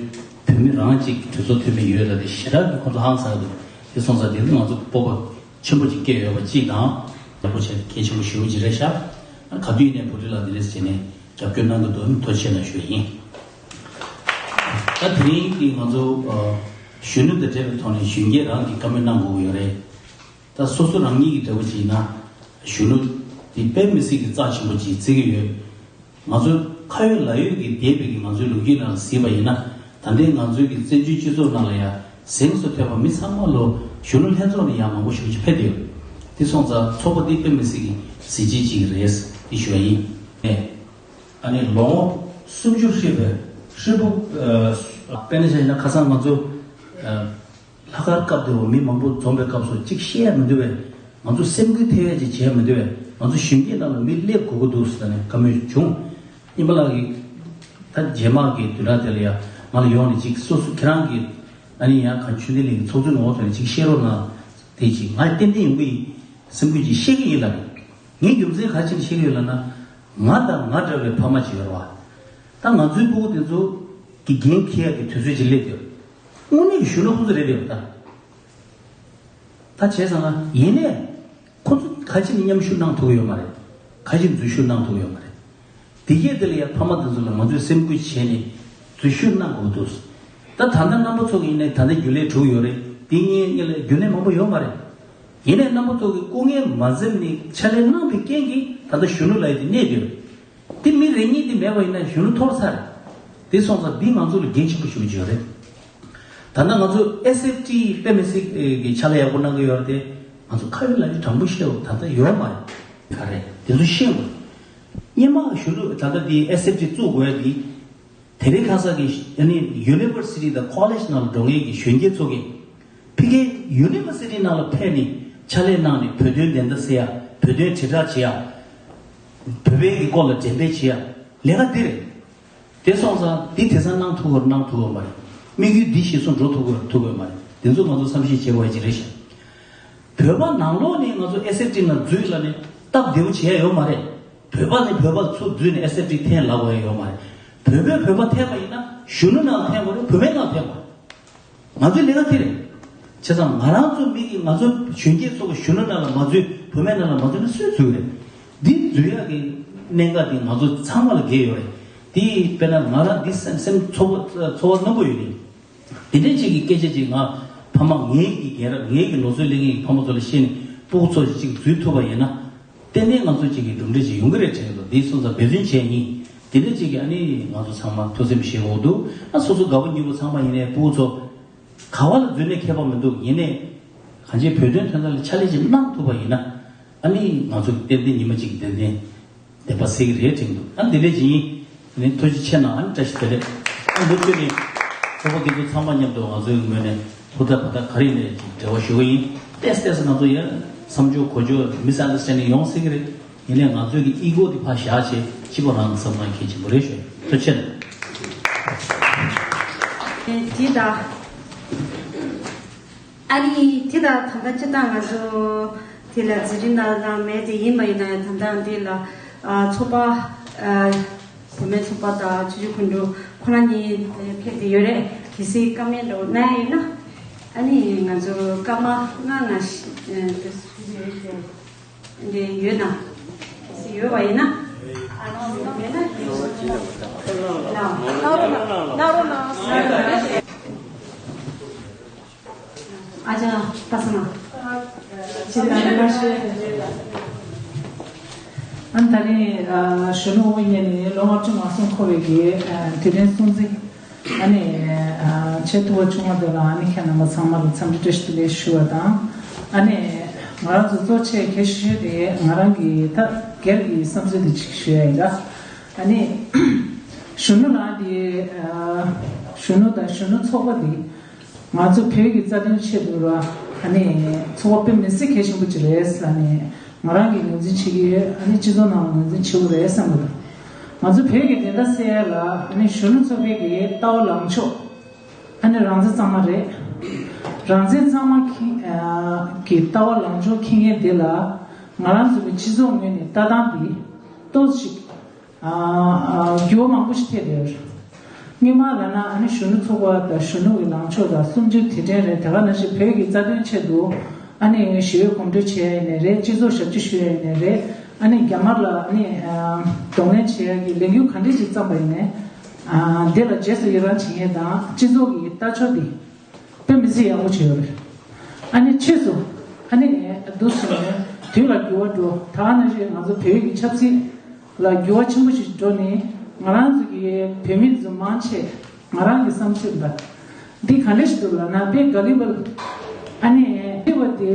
བོད་མི་རང་གཅིག་གྲོས་ཚོགས་འཐུས་མི་ཡོད་ལ་དེ་ཞེ་དྲག་གི་ཁོ་ཚོ་ཧང་སངས་འདུག་དེ་སོང་ཙང་དེ་ནི་ང་ཚོ་སྤོབས་པ་ཆེན་པོ་ཅིག་སྐྱེས་ཡོད་པ་གཅིག་དང་། ཡག་པོ་བྱས་གལ་ཆེན་པོ་ཞེ་པོ་ཅིག་རེད་ཤག་ཨ་ག་དུས་ནས་བོད་རིགས་ལ་འདི་འདྲས་བྱས་ནས་རྒྱབ་སྐྱོར་གནང་གི་འདུག་ཐུགས་རྗེ་ཆེ་གནང་ཞུ་ཡིན། ད་དེ་རིང་གི་ང་ཚོ་ཨ་གཞོན་ནུ་དང་འབྲེལ་བའི་ཐོག་ནས་གཞོན་སྐྱེས་རང་གིས་བཀའ་མོལ་གནང་དགོས་ཀྱི་ཡོད་རེད། ད་སོ་སོ་རང་ཉིད་ཀྱི་འདྲ་པོ་ཅིག་ཡིན་ན་གཞོན་ནུ་དེ་དཔེ་མི་སྲིད་ཀྱི་རྩ་ཆེན་པོ་ཅིག་བརྩི་གི་ཡོད། ང་ཚོ་ཁ་ཡོད་ལག་ཡོད་ཀྱི་འདས་པའི་གི་ང་ཚོའི་ལོ་རྒྱུས་ནང་ལ་གཟིགས་པ་ཡིན་ན། ད་ལྟའི་ང་ཚོའི་གི་བཙན་བྱོལ་སྤྱི་ཚོགས་ནང་ལ་ཡང་གཟེངས་སུ་ཐོན་པ་མི་ཚང་མ་ལོ་གཞོན་ནུ་ལྷན་ཚོགས་ནས་ཡང་མང་པོ་ཞེ་པོ་ཅིག་ཕེབས་བསྡད་ཡོད། དེ་སོང་ཙང་ཚོགས་པ་འདི་དཔེ་མི་སྲིད་ཀྱི་གཟི་བརྗིད་ཅིག་རེད་དེ་ཞུ་བ་ཡིན། ཨ་ནི་ལོ་ངོ་སུམ་ཅུ་ཧྲིལ་པོ་ཧྲིལ་པོ་ཨ་དཔེར་ན་ཆ་བཞག་ན་ཁ་སང་ང་ཚོ་ཨ་ལྷག་དཀར་སྐབས་དེར་མི་མང་པོ་འཛོམས་པའི་སྐབས་སུ་གཅིག་བཤད་ཡ་མི་འདུག་པས། ང་ཚོ་སེམས་འགུལ་ཐེབས་ཡ་ཅིག་བྱས་མི་འདུག་པས། ང་ཚོ་གཞོན་སྐྱེས་རྣམས་ལ་མི་སླེབས་དགོས་ཀྱི་འདུག་ཟེར་ནས་བཀའ་མོལ་བྱུང་། སྙན་པ་ལགས་ཀྱིས་ད་རྗེས་མ་གི་བདུན་ཕྲག་དེ་ལ་ཡ་ང་ལ་ཡོང་ནས་ཅིག་སོ་སོ་ཁྱེད་རང་གི་ཨ་ནི་ཡང་གངས་ཆོས་ལྡན་གླིང་གི་ཚོགས་གཙོའི་ངོ་བོ་དེ་ལ་ཅིག་བཤད་རོགས་གནང་། དེ་ཅིག་ང་ཏན་ཏན་ཡོང་གི་ཡིན། སེམས་འགུལ་ཅིག་བཤད་ཀྱི་ཡིན་ལབ། ངས་རྒྱུ་མཚན་ག་རེ་བྱས་ནས་བཤད་ཀྱི་ཡོད་ལབ་ན། ང་དང་ང་འདྲ་བའི་ཕ་མ་ཅིག་ཡོད་རེད་བ། ད་ང་ཚོའི་སྤུ་གུ་དེ་ཚོ་གི་འགན་འཁྱེར་ཡག་གི་དུས་ཚོད་ཅིག་སླེབས་ཡོད། དངོས་གནས་ཀྱི་གཞོན་ནུ་ཁོ་ཚོ་རེད་ཡོད་ད། ད་བྱས་ཙང་ང་ཡིན་ནའི་ཁོ་ཚོ་ག་ཅི་ནས་མཉམ་ཞུགས་གནང་ཐུབ་ཀྱི་ཡོད་མ་རེད། ག་ཅི་འཛུལ་ཞུགས་གནང་ཐུབ་ཀྱི་ཡོད་མ་རེད། དེ་གས་དེ་ལ་ཡང་ཕ་མ་དེ་ཚོ་ལ་ང་ཚོས་སེམས་ཁུར་བྱས་ནས་འཛུལ་ཞུགས་གནང་དགོས་འདུག་ད་ད་ལྟ་རྣམ་པ་ཚོ་གི་ཡིན་ནའི་ད་ལྟ་རྒྱུན་ལས་དྲུག་ཡོད་རེད། དེ་གཉིས་གཉིས་ལ་རྒྱུན་ལས་མང་པོ་ཡོད་མ་རེད། ཡིན་ནའི་རྣམ་པ་ཚོ་གི་སྐུ་ངལ་མ་འཛེམས་ནས་ཕྱག་ལས་གནང་བའི་རྐྱེན་གྱིས་ད་ལྟ་གཞོན་ནུ་ལབ་ཡ་དེ་གནས་བསྡད་ཡོད། དེ་མི་རེ་གཉིས་དེ་མེད་པ་ཡིན་ན་གཞོན་ནུ་འཐོར་ཚར་རེད། དེ་སོང་ཙང་འདི་ང་ཚོ་ལ་འགན་ཆེན་པོ་ཞིག་ཡོད་རེད། ད་ལྟ་ང་ཚོ་ཨེས་ཨེཕ་ཊི་དཔེ་མི་སྲིད་ཀྱི་ཕྱག་ལས་ཡག་པོ་གནང་གི་ཡོད་རེད་དེ། ང་ཚོ་ཁ་ཡོད་ལག་ཡོད་དྲང་པོ་བཤད་པ་ད་ལྟ་ཡོད་མ་རེད། ག་རེད་དེ་ཚོ་ཤེས་དགོས། སྔོན་མ་གཞོན་ནུ་ད་ལྟ་འདི་ཨེས་ཨེཕ་ཊི་བཙུགས་དགོས་ཡ་འདི། དེ་རིང་ཁ་སང་གི་ཨ་ནི་ཡུ་ནི་ཝར་སི་ཊི་དང་ཁོ་ལེཇ་ནང་ལ་འགྲོ་མཁན་གྱི་གཞོན་སྐྱེས་ཚོ་གིས་ཕ་གིའི་ཡུ་ནི་ཝར་སི་ཊི་ནང་ལ་ཕེབས་ནས་ཕྱག་ལས་གནང་ནས་བོད་དོན་བདེན་མཐའ་གསལ་ཡ། བོད་དོན་དྲིལ་བསྒྲགས་བྱེད་ཡ། བོད་པའི་གི་སྐོར་ལ་འགྲེམས་སྤེལ་བྱེད་ཡ་ལས་ཀ་འདི་རེད། དེ་སོང་ཙང་འདི་དེང་སང་གནང་ཐུབ་ཀྱི་རེད་གནང་ཐུབ་ཀྱི་མ་རེད། དམིགས་ཡུལ་འདི་གཞིར་བཟུང་འགྲོ་ཐུབ་ཀྱི་རེད་ཐུབ་ཀྱི་མ་རེད། དེ་ཚོ་ང་ཚོ་བསམ་ཤེས་བྱེད་དགོས་ཡ་ཅིག་རེད་ཤག་བོད་པ་ནང་ལོགས་ནས་ང་ཚོ་ཨེ་སེ་ཊི་ནང་འཛུལ་ལབ་ནས་སྟབས་བདེ་པོ་བྱེད་ཡ་ཡོད་མ་རེད། བོད་པ་ནས་བོད་པ་ཚུར་འཛུལ་ནས་ཨེ་སེ་ཊི་འཐེན་ལབ་དགོས་ཡ་ཡོད་མ་རེད། བོད་པས་བོད་པ་འཐེན་པ་ཡིན་ན་གཞོན་ནུ་ནང་འཐེན་དགོས་རེད། བུད་མེད་ནང་འཐེན་དགོས་རེད། ང་ཚོའི་ལས་ཀ་དེ་རེད། བྱས་ཙང་ང་རང་ཚོ་མི་གིས་ང་ཚོ་གཞོན་སྐྱེས་ཚོ་གཞོན་ནུ་ནང་ལ་མ་འཛུལ་བུད་མེད་ནང་ལ་མ་འཛུལ་ན་སུས་འཛུལ་རེད། འདི་འཛུལ་ཡག་གི་གནད་འགག་འདི་ང་ཚོ་ཚང་མ་ལ་འགལ་ཡོད་རེད། འདི་དཔེར་ན་ང་རང་འདི་སེམས་སེམས་ཚོར་བ་ཚོར་བ་རྣོན་པོ་ཡོད་རེད། དེ་འདྲའི་ཅིག་གི་སྐད་ཆ་ཅིག་ང་ཕ་མ་ངའི་གི་རྒན་རབས་ངའི་གི་ལོ་ཚོད་སླེབས་མཁན་གྱི་ཕ་མ་ཚོ་ལ་བཤད་ནས་སྤུ་གུ་ཚོ་ཅིག་འཛུལ་ཐུབ་པ་ཡིན་ན། ཏན་ཏན་ང་ཚོ་གཅིག་གི་གྲུབ་འབྲས་ཅིག་ཡོང་གི་རེད་དྲན་གྱི་འདུག་འདི་སོང་ཙང་འབད་བརྩོན་བྱས་ཡིན། དེ་འདྲ་གཅིག་གི་ཨ་ནི་ང་ཚོ་ཚང་མ་ཐུགས་སེམས་བཞེས་དགོས་འདུག་ཨ་སོ་སོ་དགའ་པོ་ཉེ་པོ་ཚང་མ་ཡིན་ནའི་སྤུ་གུ་ཚོ་ག་བ་ལ་འཛུལ་ནས་ཁྱད་པར་མི་འདུག་ཡིན་ནའི་གང་ཅིའི་བོད་དོན་དོན་དག་ལ་ཕྱག་ལས་ཅིག་གནང་ཐུབ་པ་ཡིན་ན་ཨ་ནི་ང་ཚོ་ཏན་ཏན་ཉི་མ་གཅིག་གི་ཏན་ཏན་བདེན་པ་གསལ་གྱི་རེད་དྲན་གྱི་འདུག་ཨ་འདི་འདྲ་ཅིག་ཡིན། ནི་ཐུགས་རྗེ་ཆེ་གནང་ཨ་ནི་བཀྲ་ཤིས་བདེ་ལེགས། ཨ་འདི་ཚོ་ནི་གྲོགས་པོ་དེ་ཚོ་ཚང་མ་མཉམ་དུ་ང་ཚོའི་ངོས་ནས་ཧུར་ཐག་བར་ཐག་ག་རེ་ཡིན་ནའི་ཅིག་འབྲེལ་བ་ཞུ་གི་ཡིན། ཏེས་ཏེས་ང་ཚོ་ཡང་བསམ་སྦྱོར་གོ་སྦྱོར་མི་སི་ཨན་ཌར་སི་ཊེན་ཌིང་ཡོང་སྲིད་ཀྱི་རེད། ཡིན་ནའི་ང་ཚོའི་གི་ཨི་གོ་དེ་ཕར་བཞག་བྱས་སྤྱི་པ་རང་བསམ་བློ་གལ་ཆེན་པོ་རེད་ཞུ། ཐུགས་རྗེ་ཆེ་གནང་། དེ་དང་། ཨ་ནི་དེ་དང་ད་ལྟ་སྤྱིར་བཏང་ང་ཚོ་དེ་ལ་འཛིན་རིམ་ནང་ལ་མེད་དེ་ཡིན་པ་ཡིན་ན་ཡང་ད་ལྟ་འདི་ལ་ཚོགས་པ་བུད་མེད་ཚོགས་པ་དང་ཆུ་བཞི་སྒང་དྲུག་ཁོ་ན་གཉིས་ཕེབས་ཏེ་ཡོད་རེད། གལ་སྲིད་བཀའ་མོལ་འདྲ་བོ་གནང་ཡ་ཡོད་ན་ཨ་ནི་ང་ཚོ་སྐར་མ་ལྔ་ང་ཞིག་འདི་ཡོད་ན་གལ་སྲིད་ཡོད་པ་ཡིན་ན་ཨ་ནི་མེད་ན་གནང་རོགས་གནང་། གནང་རོགས་གནང་། ཨ་ཅག་པ་སངས། ཅི་ལྟར་མ་ཤེས། ཨ་ནི་ད་རིང་གཞོན་ནུ་དབུ་བརྙེས་ནས་ལོ་ལྔ་བཅུ་ང་གསུམ་འཁོར་བའི་གི་དུས་དྲན་སྲུང་བརྩི་ཨ་ནི་ཆེས་ཐུབ་པ་ཆུང་བ་དེ་ལ་ཨ་ནི་ཁྱེད་རྣམ་པ་ཚང་མ་ལ་འཚམས་འདྲི་བཀྲ་ཤིས་བདེ་ལེགས་ཞུ་བ་དང་། ཨ་ནི་ང་རང་ཚོ་གཙོ་ཆེ་གལ་ཆེ་ཤོས་དེ་ང་རང་གི་ད་སྒེར་གྱི་བསམ་ཚུལ་དེ་ཅིག་ཞུ་ཡ་ཡིན་ད། ཨ་ནི་གཞོན་ནུ་ལགས་དེ་གཞོན་ནུ་དང་གཞོན་ནུ་ཚོགས་པ་དེ། ང་ཚོ་བོད་ཀྱི་རྩ་དོན་ཆེད་དུ་ར་ཨ་ནི་ཚོགས་པ་དཔེ་མི་སྲིད་གལ་ཆེན་པོ་ཅིག་རེད་ཟེར་ནས་ང་རང་གིས་ངོས་འཛིན་བྱེད་ཀྱི་ཡོད། ཨ་ནི་སྤྱི་ཚོགས་ནང་ལ་ངོས་འཛིན་བྱེད་དགོས་རེད་བསམ་གྱི་འདུག་ང་ཚོ་བོད་ཀྱི་བདེན་མཐའ་གསལ་ཡ་ལ་ཨ་ནི་གཞོན་ནུ་ཚོགས་པའི་གི་ལྟ་བ་ལངས་ཕྱོགས་ཨ་ནི་རང་བཙན་གཙང་མ་རེད། རང་བཙན་གཙང་མ་གི་ལྟ་བ་ལངས་ཕྱོགས་འཁྱེར་མཁན་དེ་ལ་ང་རང་ཚོ་གི་སྤྱི་ཚོགས་ངོས་ནས་ལྟ་སྟངས་འདི་ཏོག་ཙམ་ཞིག་འགྱུར་བ་མང་པོ་ཞིག་ཐེབས་ཡོད་རེད། སྔོན་མ་ལབ་ན་ཨ་ནི་གཞོན་ནུ་ཚོགས་པ་དང་གཞོན་ནུ་གི་ལངས་ཕྱོགས་དང་གསུམ་བཅུའི་དུས་དྲན་རེད། དེ་ག་ནང་བཞིན་བོད་ཀྱི་རྩ་དོན་ཆེད་དུ་ཨ་ནི་ཞི་བའི་གོམ་བགྲོད་བྱས་ཡ་ཡིན་ནའི་རེད། སྤྱི་ཚོགས་ཞབས་ཕྱི་ཞུ་ཡ་ཡིན་ནའི་རེད། ཨ་ནི་རྒྱ་དམར་ལ་ཨ་ནི་གདོང་ལེན་བྱེད་ཡ་གི་ལས་འགུལ་ག་འདྲས་ཅིག་བརྩམས་པ་ཡིན་ནའི་འདི་ལ་རྗེས་སུ་ཡི་རང་བྱེད་མཁན་དང་སྤྱི་ཚོགས་ཀྱི་ལྟ་ཕྱོགས་འདི། དཔེ་མི་སྲིད་ཡག་པོ་བྱས་ཡོད་རེད། ཨ་ནི་ཕྱིས་སུ་ཨ་ནི་འདུག་སེ་ནས་དུས་ལ་འགྱུར་བ་འགྲོ། ད་ག་ནང་བཞིན་ང་ཚོ་བོད་ཀྱི་ཆབ་སྲིད་ལ་འགྱུར་བ་ཆེན་པོ་ཞིག་འགྲོ་ནས་ང་རང་ཚོ་གི་བོད་མི་ཚོ་མང་ཆེ་ང་རང་གི་བསམ་ཚུལ་ལ་འདི་ག་འདྲ་ཞིག་འདུག་ལབ་ན་དཔེ་ག་ལི་བལ་ཨ་ནི་ཕེབས་པ་དེ་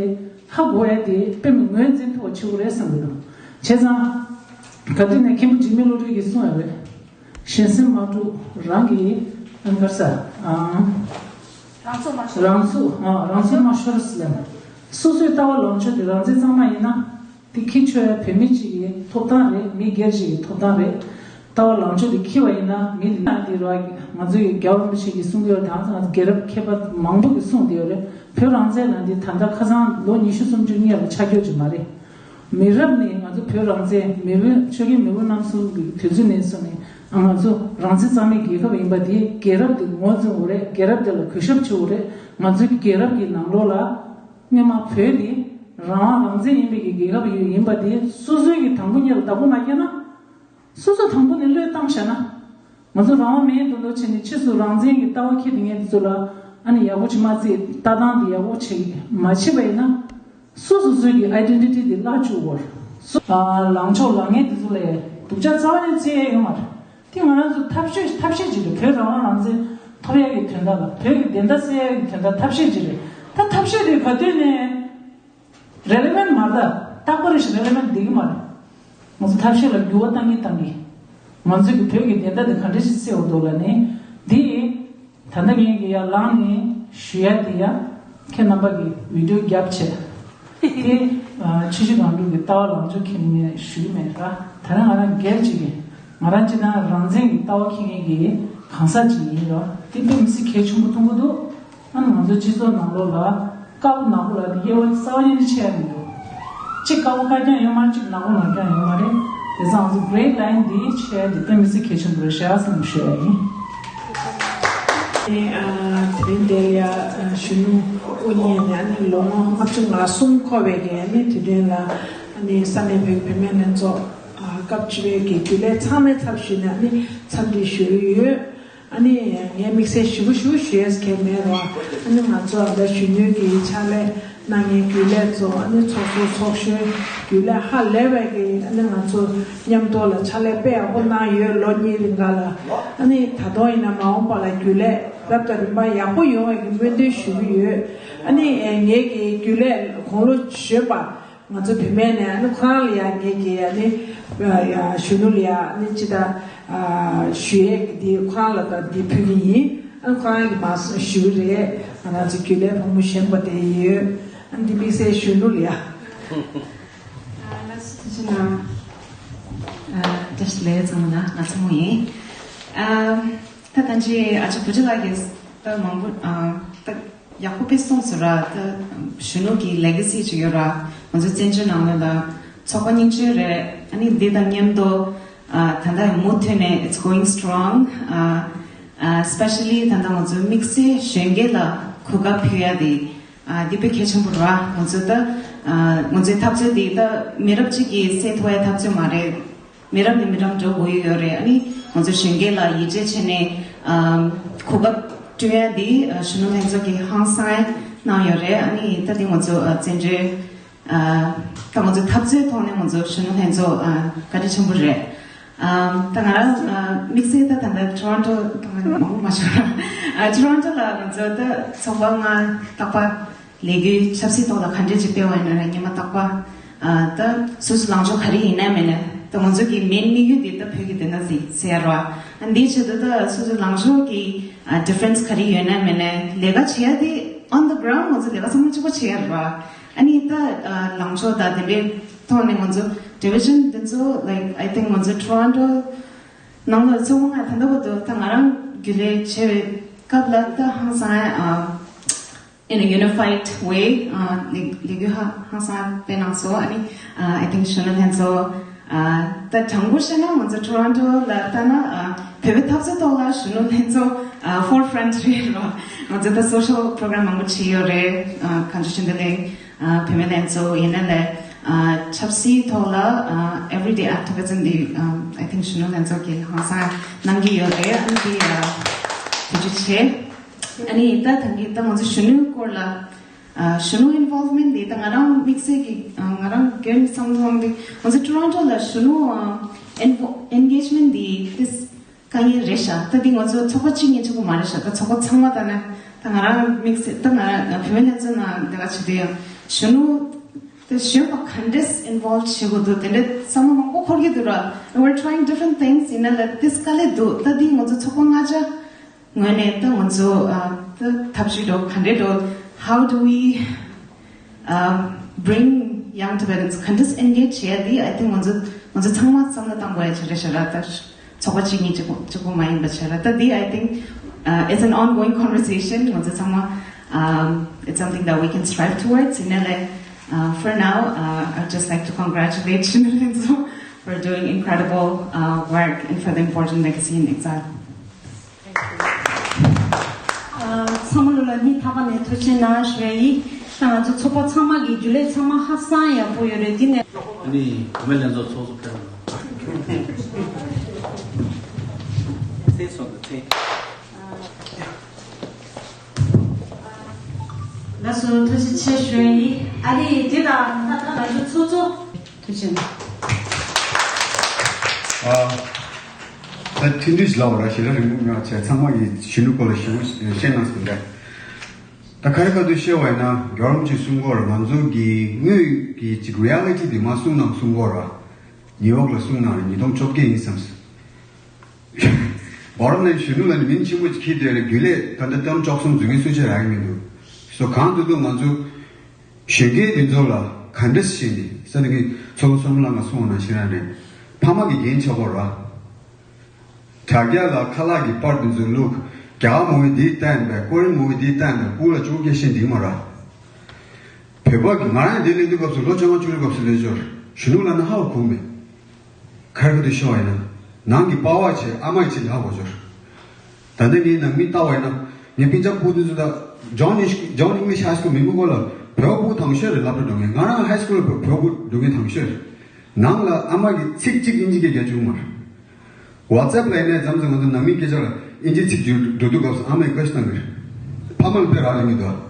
ཧ་གོ་ཡ་དེ་དཔེ་མི་ངོས་འཛིན་ཐུབ་པ་ཆེ་བོ་རེད་བསམ་གྱི་འདུག་བྱས་ཙང་ག་དུས་ནས་མཁན་པོ་འཇིགས་མེད་བློ་གྲོས་ཀྱིས་གསུངས་ཡོད་རེད། གཞན་སེམས་མ་དཀྲུག་རང་གི་ཨང་གར་ས་ཨང་། རང་ཚུགས་མ་ཤོར། རང་ཚུགས་ཨ་རང་ཚུགས་མ་ཤོར་ཟེར་ལ། སོ་སོའི་ལྟ་བ་ལངས་ཕྱོགས་དེ་རང་བཙན་གཙང་མ་ཡིན་ན། དེ་འཁྱེར་ཆོག་ཡ་བོད་མི་གཅིག་གི་ཐོབ་ཐང་རེད། མི་སྒེར་གཅིག་གི་ཐོབ་ཐང་རེད། ལྟ་བ་ལངས་ཕྱོགས་དེ་འཁྱེར་བ་ཡིན་ན་མི་ལ་དེ་ར་ང་ཚོའི་རྒྱལ་བ་རིན་པོ་ཆེ་གིས་གསུང་གི་ཡོད་རེད། ད་ང་ཚོ་རྒྱལ་རབས་མཁས་པ་མང་པོ་གིས་གསུངས་བསྡད་ཡོད་རེད། བོད་རང་བཙན་ལབ་འདི་ད་ལྟ་ཁ་སང་ལོ་ཉི་ཤུ་སུམ་ཅུ་སྔོན་ལ་ཆགས་རྒྱུ་ཅིག་མ་རེད། མི་རབས་ནས་ང་ཚོ་བོད་རང་བཙན་མི་བོད་ཆོལ་ཁའི་མི་བུ་རྣམ་གསུམ་གྱི་དུས་ཚོད་ནས་བཟུང་ནས་ང་ཚོ་རང་བཙན་གཙང་མའི་རྒྱལ་ཁབ་ཡིན་པ་དེ་རྒྱལ་རབས་དེ་ངོས་འཛིན་དགོས་རེད། རྒྱལ་རབས་དེ་ལ་གུས་ཞབས་བྱེད་དགོས་རེད། ང་ཚོའི་རྒྱལ་རབས་ཀྱི་ནང་ལོགས་ལ་སྔོན་མ་བོད་དེ་རང་དབང་རང་བཙན་ཡིན་པའི་གི་རྒྱལ་ཁབ་ཡིན་པ་དེ་སོ་སོའི་གི་དང་པོ་ཉིད་ལ་བདག་པོ་མ་བརྒྱབ་ན། སོ་སོ་དང་པོ་ནས་བློས་བཏང་བྱས་ན། ང་ཚོ་རང་དབང་མེད་མདོག་མདོག་བྱས་ནས་ཕྱིས་སུ་རང་བཙན་གྱི་ལྟ་བ་འཁྱེར་བསྡད་མཁན་དེ་ཚོ་ལ་ཨ་ནི་ཡག་པོ་བྱེད་མ་རྩིས་ལྟ་སྟངས་དེ་ཡག་པོ་བྱེད་མ་བྱེད་པ་ཡིན་ན། སོ་སོ་སོའི་གི་ཨའི་ཌེན་ཊི་ཊི་དེ་བརླག་བཅུག་གོ། སོ་ཨ་ལངས་ཕྱོགས་ལངས་མཁན་དེ་ཚོ་ལ་སྡུག་ཅག་རྩ་བ་ནས་བརྩི་ཡ་ཡོད་མ་རེད། དེ་ང་རང་ཚོ་ཐབས་ཤེས་ཐབས་ཤེས་ཅིག་རེད། བོད་རང་དབང་རང་བཙན་ཐོབ་ཡ་གི་དོན་དག་ལ་བོད་ཀྱི་བདེན་མཐའ་གསལ་ཡ་གི་དོན་དག་ཐབས་ཤེས་ཅིག་རེད། ད་ཐབས་ཤེས་དེ་ག་དུས་ནས། རེ་ལེ་བན་མ་རེད། ད་རྟག་པར་རེ་ཞིག་རེ་ལེ་བན་འདི་གི་མ་རེད། ང་ཚོ་ཐབས་ཤེས་ལ་འགྱུར་བ་གཏང་གིན་གཏང་གིན། ང་ཚོ་གི་བོད་ཀྱི་བདེན་མཐའ་འདི་ག་འདྲ་ཞིག་གསལ་བོ་འདུག་ལ་ནི། འདི་ད་ལྟ་ངས་ཀྱི་ཡར་ལངས་ནས་ཞུ་ཡ་དེ་ཡ། ཁྱེད་རྣམ་པ་གི་བི་ཌི་ཡོ་རྒྱབ་བྱས། དེ་ཆུ་བཞི་སྒང་དྲུག་གི་ལྟ་བ་ལངས་ཕྱོགས་ཁྱེད་ནས་ཞུ་གི་མེད་ར། ད་རང་ང་རང་སྒེར་གཅིག་ཡིན། ང་རང་སྤྱིར་བཏང་རང་བཙན་གྱི་ལྟ་བ་འཁྱེར་མཁན་གྱི་གང་ཟག་ཅིག་ཡིན་རོགས། དེ་དཔེ་མི་སྲིད་གལ་ཆེན་པོ་མཐོང་གི་འདུག་ཨ་ནི་ང་ཚོའི་སྤྱི་ཚོགས་ནང་ལོགས་ལ་དཀར་པོ་ནག་པོ་ལ་དེ་དབྱེ་བ་རྩ་བ་ཉིད་ནས་ཕྱེ་ཡ་མི་འདུག་གཅིག་དཀར་པོ་དཀར་རྐྱང་ཡོད་མ་རེད། གཅིག་ནག་པོ་ནག་རྐྱང་ཡོད་མ་རེད། དེ་ཙང་ང་ཚོ་གྷི་རེ་ལའིན་འདི་ཕྱེ་ཡ་དེ་དཔེ་མི་སྲིད་གལ་ཆེན་པོ་རེད་ཤག་བསམ་ཞུ་ཡ་ཡིན། ཨ་ནི་ཨ་དེ་རིང་འདིར་ཡ་ཨ་གཞོན་ནུ་དབུ་བརྙེས་ནས་ཨ་ནི་ལོ་ངོ་ལྔ་བཅུ་ང་གསུམ་འཁོར་བའི་གི་ཨ་ནི་དུས་སྟོན་ལ་ཨ་ནི་ས་གནས་བོད་བུད་མེད་ལྷན་ཚོགས་ཨ་སྐབས་བཅུ་པའི་གི་རྒྱུན་ལས་ཚང་མའི་ཚབ་ཞུས་ནས་ཨ་ནི་འཚམས་འདྲི་ཞུ་གི་ཡོད། ཨ་ནི་ངས་དམིགས་བསལ་ཞེ་པོ་ཞེ་པོ་ཞུ་ཡས་གང་མེད་རོགས། ཨ་ནི་ང་ཚོ་ཨ་ད་གཞོན་ནུའི་གི་ཕྱག་ལས་གནང་མཁན་རྒྱུན་ལས་ཚོ། ཨ་ནི་ཚོགས་གཙོ་ཚོགས་གཞོན། རྒྱུན་ལས་ཧ་ལས་པའི་གི་ཨ་ནི་ང་ཚོ་མཉམ་དུ་ལ་ཕྱག་ལས་དཔེ་ཡག་པོ་གནང་ཡོད། ལོ་གཉིས་རིང་ག་ལ། ཨ་ནི་ད་དུང་ཡིན་ན་མ་འོངས་པ་ལ་རྒྱུན་ལས་རབ་དང་རིམ་པ་ཡག་པོ་ཡོང་བའི་གི་སྨོན་འདུན་ཞུ་གི་ཡོད། ཨ་ནི་ངའི་གི་རྒྱུན་ལས་དགུང་ལོ་གཞོན་པ་ང་ཚོ་བུད་མེད་ནས་ཨ་ནི་ཁོ་རང་ལ་ཡང་ངེད་ཀྱིས་ཨ་ནི་གཞོན་ནུ་ལ་ཡང་ཨ་ནི་ཅི་ལྟར་ཞུ་ཡས་ཀྱི་འདི་ཁོ་རང་ལ་ད་འདི་ཕུལ་གྱི་ཡིན། ཨ་ནི་ཁོ་རང་གིས་མར་ཞུ་གི་རེད། ང་རང་ཚོ་རྒྱུན་ལས་བུ་མོ་གཞོན་པ་དེ་ཡོད། ཨ་ནི་འདི་དམིགས་བསལ་གཞོན་ནུ་ལ་ཡང་། ལགས་སོ། ཐུགས་རྗེ་གནང་། བཀྲ་ཤིས་བདེ་ལེགས། ཚང་མ་ལ་ང་ཚོ་མོ་ཡིན། ད་ད་ཅི་ཨ་ཅག་བུ་ཅི་ལགས་ཀྱིས་ད་མང་པོ་ད། ཡག་པོ་དཔེ་གསུངས་སོང་ར། ད་གཞོན་ནུ་གི་ལེ་ག་སི་ཅིག་ཡོད་ར། ང་ཚོ་བཙན་བྱོལ་ནང་ལོགས་ལ་ཚོགས་པ་རྙིང་བཅུ་རེད། ཨ་ནི་འདི་དང་མཉམ་དུ་ཨ་ད་ལྟ་མུ་མཐུད་ནས་it's going strong. ཨ་ཨ་especially ད་ལྟ་ང་ཚོ་དམིགས་བསལ་གཞོན་སྐྱེས་ལ་གོ་སྐབས་ཕུལ་ཡ་དེ་ཨ་འདི་དཔེ་གལ་ཆེན་པོ་ར། ང་ཚོ་ད་ཨ་ང་ཚོའི་འཐབ་རྩོད་དེ་ད་མི་རབས་གཅིག་གིས་སེལ་ཐུབ་པའི་འཐབ་རྩོད་མ་རེད། མི་རབས་ནས་མི་རབས་འགྲོ་དགོས་ཡོད་རེད། ཨ་ནི་ང་ཚོ་གཞོན་སྐྱེས་ལ་ཡིད་ཆེས་བྱས་ནས་ཨམ་གོ་སྐབས་སྤྲོད་ཡ་འདི་ཨ་གཞོན་ནུ་ལྷན་ཚོགས་ཀྱིས་ཧང་སང་གནང་ཡོད་རེད། ཨ་ནི་ད་འདི་ང་ཚོ་ཨ་བཙན་བྱོལ་ཨ་ད་ང་ཚོ་འཐབ་རྩོད་ཐོག་ནས་ང་ཚོ་གཞོན་ནུ་ལྷན་ཚོགས་ཨ་བཀའ་དྲིན་ཆེན་པོ་རེད། ཨམ་ད་ང་རང་ཨ་དམིགས་བསལ་ད་ད་ལྟ་ཊོ་རོན་ཊོ་ད་ང་མང་པོ་མ་བྱུང་ར། ཨ་ཊོ་རོན་ཊོ་ལ་ང་ཚོ་ད་ཚོགས་པ་ལྔ་རྟག་པར་ལས་འགུལ་ཆབ་སྲིད་ཐོག་ལ་ག་འདྲས་ཅིག་སྤེལ་བ་ཡིན་ན་ར། ཉི་མ་རྟག་པར་ཨ་ད་སོ་སོ་ལངས་ཕྱོགས་ག་རེ་ཡིན་ན་མིན་ན། ད་ང་ཚོ་གི་མེན་དམིགས་ཡུལ་དེ་ད་བོད་ཀྱི་བདེན་མཐའ་ཟེར་ཟེར་ཡ་ར། ཨ་འདིའི་ཆེད་དུ་ད་སོ་སོ་ལངས་ཕྱོགས་ཀྱི་ཨ་ཌི་ཕ་རེན་སི་ག་རེ་ཡོད་ན་མིན་ན། ལས་ཀ་བྱེད་ཡ་དེ་on the ground ང་ཚོ་ལས་ཀ་ཚང་མ་གཅིག་པ་བྱེད་ཡ་ར། ཨ་ནི་ད་ཨ་ལངས་ཕྱོགས་ད་དེ་འདྲའི་ཐོག་ནས་ང་ཚོ་ཌི་བི་ཤན་དེ་ཚོ་like I think ང་ཚོ་ཊོ་རོན་ཊོ་ནང་ལ་ཚོགས་པ་ལྔ་ད་ལྟ་བར་དུ་ད་ང་རང་རྒྱུན་ལས་བྱས་པའི་སྐབས་ལ་ད་ཧང་སང་ཨ། in a unified way ཨ་ལས་ལས་འགུལ་ཧ་ཧང་སང་སྤེལ་གནང་སོང་། ཨ་ནི་ཨ་I think གཞོན་ནུ་ལྷན་ཚོགས་ཨ་ད་དྲང་པོ་བཤད་ན་ང་ཚོ་ཊོ་རོན་ཊོ་ལ་ལྟ་ན་ཨ་བོད་པའི་འཐབ་རྩོད་ཐོག་ལ་གཞོན་ནུ་ལྷན་ཚོགས་ཨ་forefront རེད་རོ། ང་ཚོ་ད་social program མང་པོ་བྱས་ཡོད་རེད། ཨ་གངས་ལྗོངས་གཞོན་ནུ་གླིང་ཨ་བུད་མེད་ལྷན་ཚོགས་ཡིན་ན་ལས་ཨ་ཆབ་སྲིད་ཐོག་ལ་ཨ་everyday activism འདི་ཨ་I think གཞོན་ནུ་ལྷན་ཚོགས་ཀྱིས་ཧང་སང་གནང་གི་ཡོད་རེད། ཨ་ནི་འདི་ཨ་ཐུགས་རྗེ་ཆེ། ཨ་ནི་ད་ད་གིན་ད་ང་ཚོ་གཞོན་ནུའི་སྐོར་ལ་ཨ་གཞོན་ནུ་ཨིན་ཝོལ་ཝ་མེན་ཊི་འདི་ད་ང་རང་དམིགས་བསལ་གྱི་ཨ་ང་རང་རྒྱུན་བསམ་བློ་བཏང་སྟེ་ང་ཚོ་ཊོ་རོན་ཊོ་ལ་གཞོན་ནུ་ཨ་ཨེན་ཝོ་ཨེན་གེཇ་མེན་ཊི་འདི་ཏིས་དཀའ་ངལ་རེད་ཤག་ད་འདི་ང་ཚོ་ཚོགས་པ་གཅིག་གཉིས་གཅིག་པོ་མ་རེད་ཤག་ད་ཚོགས་པ་ཚང་མ་ལྟ་ན་ད་ང་རང་དམིགས་བསལ་ད་ང་རང་བུད་མེད་ལྷན་ཚོགས་ནང་འདི་ག་བྱེད་དུས་ཡང་གཞོན་ནུ་ད་གཞོན་པ་ག་འདྲས་ཨིན་ཝོལ་ཝ་བྱེད་དགོས་འདུག་དེ་འདྲའི་བསམ་བློ་མང་པོ་འཁོར་གྱི་འདུག་ར། We're trying different things. ཡིན་ན་ལ་ཏིས་དཀའ་ལས་འདུག་ད་འདི་ང་ཚོ་ཚོགས་པ་ལྔ་ཆ་ངོས་ནས་ད་ང་ཚོ་ཨ་ད་ཐབས་ཇུས་འགྲོ་ག་འདྲས་འགྲོ། How do we um, bring young Tibetans ག་འདྲས་ཨེན་གེཇ་བྱེད་ཡ་འདི་I think ང་ཚོ་ང་ཚོ་ཚང་མ་བསམ་བློ་བཏང་དགོས་ཡ་ཆེ་རེད་ཤག་ར། ད་ཚོགས་པ་གཅིག་གཉིས་གཅིག་པོ་གཅིག་པོ་མ་ཡིན་པ་བྱས་ར། ད་འདི་I think uh, it's an ongoing conversation. ང་ཚོ་ཚང་མ um, it's something that we can strive towards. ཡིན་ན་ལས uh, for now uh, I'd just like to congratulate གཞོན་ནུ་ལྷན་ཚོགས for doing incredible uh, work and for the important legacy in exile. ཚང་མ་ལོ་ལ་སྙིང་ཐག་པ་ནས་ཐུགས་རྗེ་གནང་ཞུ་ཡ་ཡིན། ད་ང་ཚོ་ཚོགས་པ་ཚང་མ་གི་རྒྱུན་ལས་ཚང་མ་ཧ་སང་ཡག་པོ་ཡོད་རེད། འདི་ནས་ཨ་ནི་བུད་མེད་ལྷན་ཚོགས་ཚོགས་གཙོ་ཕེབས་ཚེ་སོང་དང་ཚེ། ལགས་སོ། ཐུགས་རྗེ་ཆེ་ཞུ་ཡ་ཡིན། ཨ་ནི་འདི་ལ་ད་ད་ང་ཚོ་ཚོགས་གཙོ། ཐུགས་རྗེ་གནང་། ཨ། ད་ཐུང་ཐུང་ཞིག་ལབ་པ་ར། ཞེ་དྲག་རིང་པོ་མེད་པ་བྱས། ཚང་མ་གིས་གཞོན་ནུ་སྐོར་ལ་ཞེ་པོ་བཤད་གནང་སོང་རེད། ད་ག་རེ་ག་དུས་བཤད་པ་ཡིན་ན་རྒྱལ་བ་རིན་པོ་ཆེས་གསུང་གི་ཡོད་རེད། ང་ཚོ་གི་དངོས་ཀྱི་ཅིག་རི་ཡ་ལི་ཊི་དེ་མར་གསུང་གནང་གསུང་གི་ཡོད་རེད། ནིའུ་ཡོག་ལ་གསུང་གནང་རེད། ཉིས་སྟོང་བཅོ་བརྒྱད་ཡིན་བསམ་སོང་། བར་ནས་གཞོན་ནུ་ལ་ནི་མིང་ཆེན་པོ་ཅིག་འཁྱེར་བསྡད་རེད། རྒྱུན་ལས་ད་ལྟ་ཏམ་བཅུ་གསུམ་འཛུལ་མཁན་སུ་ཆགས་རག་གི་མི་འདུག་སོ་གང་དུ་འདུག་ང་ཚོ་གཞོན་སྐྱེས་འདི་ཚོ་ལ་ག་འདྲ་ཞིག་ནས་ས་ནི་གི་ཚོགས་གཙོ་བསམ་བློ་ལ་ང་གསུང་བ་ནང་བཞིན་རང་རེད། ཕ་མ་གི་འགན་ཆགས་པ་ར། དྲ་རྒྱ་ལ་ཁ་ལག་གི་པར་དེ་ཚོ་བླུགས། རྒྱ་གར་མོ་ཝི་འདི་བསྟན་པས། ཀོ་རི་མོ་ཝི་འདི་བསྟན་པས། སྤུ་ལ་ཅུང་སྐད་ཤེས་འདི་མ་ར། བོད་པ་གི་ང་རང་འདི་ལས་དུས་སྐབས་སུ་ལོ་བཅོ་ལྔ་བཅུ་རེ་སྐབས་སུ་ལས་འབྱོར། གཞོན་ནུ་ལ་ན་ཧ་གོ་མེད། ཁར་ཁ་དུ་ཤོ་ཡིན་ན། ནང་གི་པ་བ་ཆེ་ཨ་མ་ཡི་ཆེ་ལ་ཧ་གོ་འབྱོར། ད་ལྟ་ངའི་ནང་མི་ལྟ་བ་ཡིན་ན། ངའི་སྤུན་ཀྱག་སྤུ་དུ་ཚོ་ད། John English High School མི་མི་གོ་ལ། བོད་སྤུ་དང་ཤོས་རེད་ལབ་འགྲོ་ངས། ང་རང་ཧའི་སྐུལ་བོད་སྤུ་འགྲོ་ངས་དང་ཤོས་རེད། ནང་ལ་ཨ་མ་གི་ཚིག་གཅིག་ཨིན་ཇི་སྐད་རྒྱག་བཅུག་མ་རེད། WhatsApp ལ་ཡིན་ནའི་མཚམས་མཚམས་ང་ཚོ་ནང་མི་སྐད་ཆ་ལ་ཨིན་ཇི་ཚིག་བརྗོད་འགྲོ་དུས་སྐབས་སུ་ཨ་མས་བཀའ་ཤི་བཏང་གི་རེད། ཕ་མ་ལ་དཔེ་རག་ལས་མི་འདུག་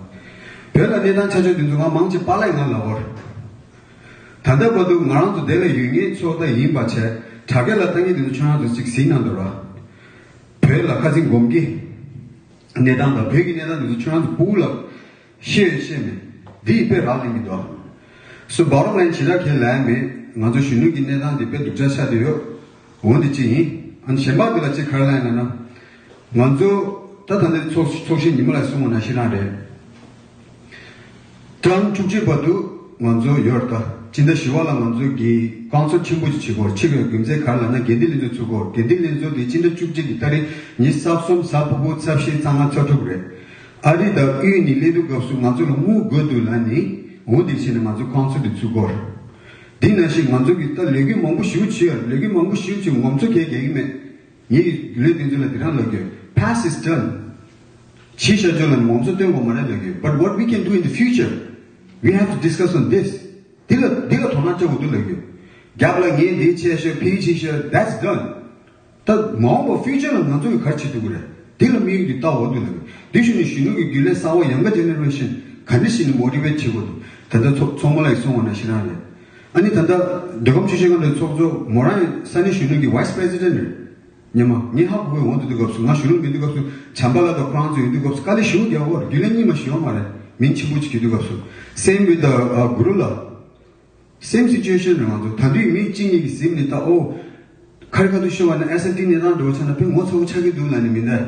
བོད་ལ་གནས་སྟངས་ཆ་ཆོད་དེ་ཚོ་ང་མང་ཆེ་པཱ་ལགས་ང་ལ་བོར། ད་ལྟ་བར་དུ་ང་རང་ཚོ་དེ་ལ་ཡོད་ངེས་ཚོགས་ད་ཡིན་པ་བྱས། དྲ་རྒྱ་ལ་ལྟ་ངེས་དེ་ཚོ་ཁྱོད་རང་ཚོ་ཅིག་གཟིགས་གནང་འདུག་ར། བོད་ལ་ཁ་སང་དགོང་གི་གནས་སྟངས་དང་བོད་ཀྱི་གནས་སྟངས་དེ་ཚོ་ཁྱོད་རང་ཚོ་སྤུ་གུ་ལ་ཤེས་ཡོད་ཤེས་མེད། འདི་ཡི་དཔེ་རག་ལས་མི་འདུག So bottom line ཇི་ལྟར་ཁས་ལེན་མེད། ང་ཚོ་གཞོན་ནུ་གི་གནས་སྟངས་འདི་དཔེ་སྡུག་ཅག་ཆགས་བསྡད་ཡོད། འོ་འདི་གཅིག་ཡིན། ཨ་ནི་གཞན་པ་འདི་ལ་གཅིག་ག་རེ་ལབ་ཡིན་ན། ང་ཚོ་ད་ད་ལྟའི་ཚོགས་ཚོགས་གཞི་ཉི་མ་ལ་གསུང་བ་ན་ཤི་རང་རེད། ཊརམ་བཅུ་གཅིག་བར་དུ་ང་ཚོ་ཡོད་ད། སྤྱི་ཟླ་བཞི་པ་ལ་ང་ཚོ་གི་རྐང་འཚོ་ཆེན་པོ་ཅིག་བྱེད་དགོས། ཆེད་ཀྱི་རྒྱུ་མཚན་ག་རེ་ལབ་ན། འགན་འདི་ལེན་ཚོགས་ཚུགས་དགོས། འགན་འདི་ལེན་ཚོགས་དེ་སྤྱི་ཟླ་བཅུ་གཅིག་གི་ཏ་རིག་ཉི་ཤུ་རྩ་གསུམ་གཟའ་ཕུར་བུ་རྩ་བཞི་རྩ་ལྔ་རྩ་དྲུག་རེད། ཨ་རི་དང་དབུས་ནས་སླེབས་དུས་སྐབས་སུ་ང་ཚོ་ལ་དངུལ་དགོས་འདུག་ལབ་ནས། འོ་འདི་བྱས་ནས་ང་ཚོ་རྐང་འཚོ་དེ་ཚུགས་དགོས། འདི་ནང་བཞིན་ང་ཚོ་གི་ད་ལས་འགུལ་མང་པོ་ཞེ་པོ་བྱས་ཡོད། ལས་འགུལ་མང་པོ་ཞེ་པོ་བྱས། ངོམ་ཚོ་གས་གས་ཀྱི་མེད། ངས་ལས་དེ་ཚོ་ལ་འདི་རང་ལབ་དགོས། Past is done. ཕྱི་བཤད་རྒྱུ་ལ་ངོམ་ཚོ་སྟོན་དགོས་མ་རེད་ལབ་དགོས། But what we can do in the future, we have to discuss on this. འདི་ལ་འདི་ལ་དོ་སྣང་བྱེད་དགོས་འདུག་ལབ་དགོས། རྒྱབ་ལ་ངས་འདི་བྱས་ཤོག་ཕིའི་བྱས་ཤོག that's done. ད་མ་འོངས་པ་ཕིའུ་ཅར་ལ་ང་ཚོ་གི་ག་རེ་བྱེད་ཐུབ་ཀྱི་རེད། འདི་ལ་དམིགས་ཡུལ་འདི་ལྟ་འོ་འདུག་ལབ་དགོས། འདི་ཞུ་ནས་གཞོན་ནུ་གི་རྒྱུན་ལས་གསར་བ་younger generation ག་འདྲ་ཞིག་ནས་མོ་ཊི་ཝེ་ཊི་བྱེད་དགོས་འདུག་ད་ལྟ་ཚོགས་ཚོགས་མ་ལགས་ཀྱིས་གསུངས་པ་ནང་བཞིན་རང་རེད། ཨ་ནི་ད་ལྟ་བོད་ཁམས་ཆོལ་ཁའི་སྒང་ལ་ཚོགས་གཙོ་མོ་རང་ཡང་ས་གནས་གཞོན་ནུ་གི་vice president རེད། ཉི་མ་ངས་ཧ་གོ་བའི་འོང་དུས་དུས་སྐབས་སུ། ང་གཞོན་ནུ་མེད་དུས་སྐབས་སུ་བྱམས་པ་ལགས་དང་ཁོ་རང་ཚོ་ཡོད་དུས་སྐབས་སུ་དཀའ་ལས་ཞེ་པོ་རྒྱག་གོ། རྒྱུན་ལས་རྙིང་མ་ཞིག་ཡོད་མ་རེད། མིང་ཆེན་པོ་ཅིག་གྱོན་དུས་སྐབས་སུ། Same with the uh, Guru ལགས. Same situation རེད། ང་ཚོ་ད་དུང་མི་གཅིག་གཉིས་ཀྱིས་གཟིགས་ནས་ད་ཨོ། ཁ་རི་ཁ་ཐུག་ཤོད་པ་ན་ཨེ་སི་ཨེཕ་ཊི་གནས་སྟངས་འགྲོ་བ་ཆ་ན་དཔེ་ངོ་ཚ་པོ་ཆགས་ཀྱི་འདུག་ལབ་ནས་མི་འདའ།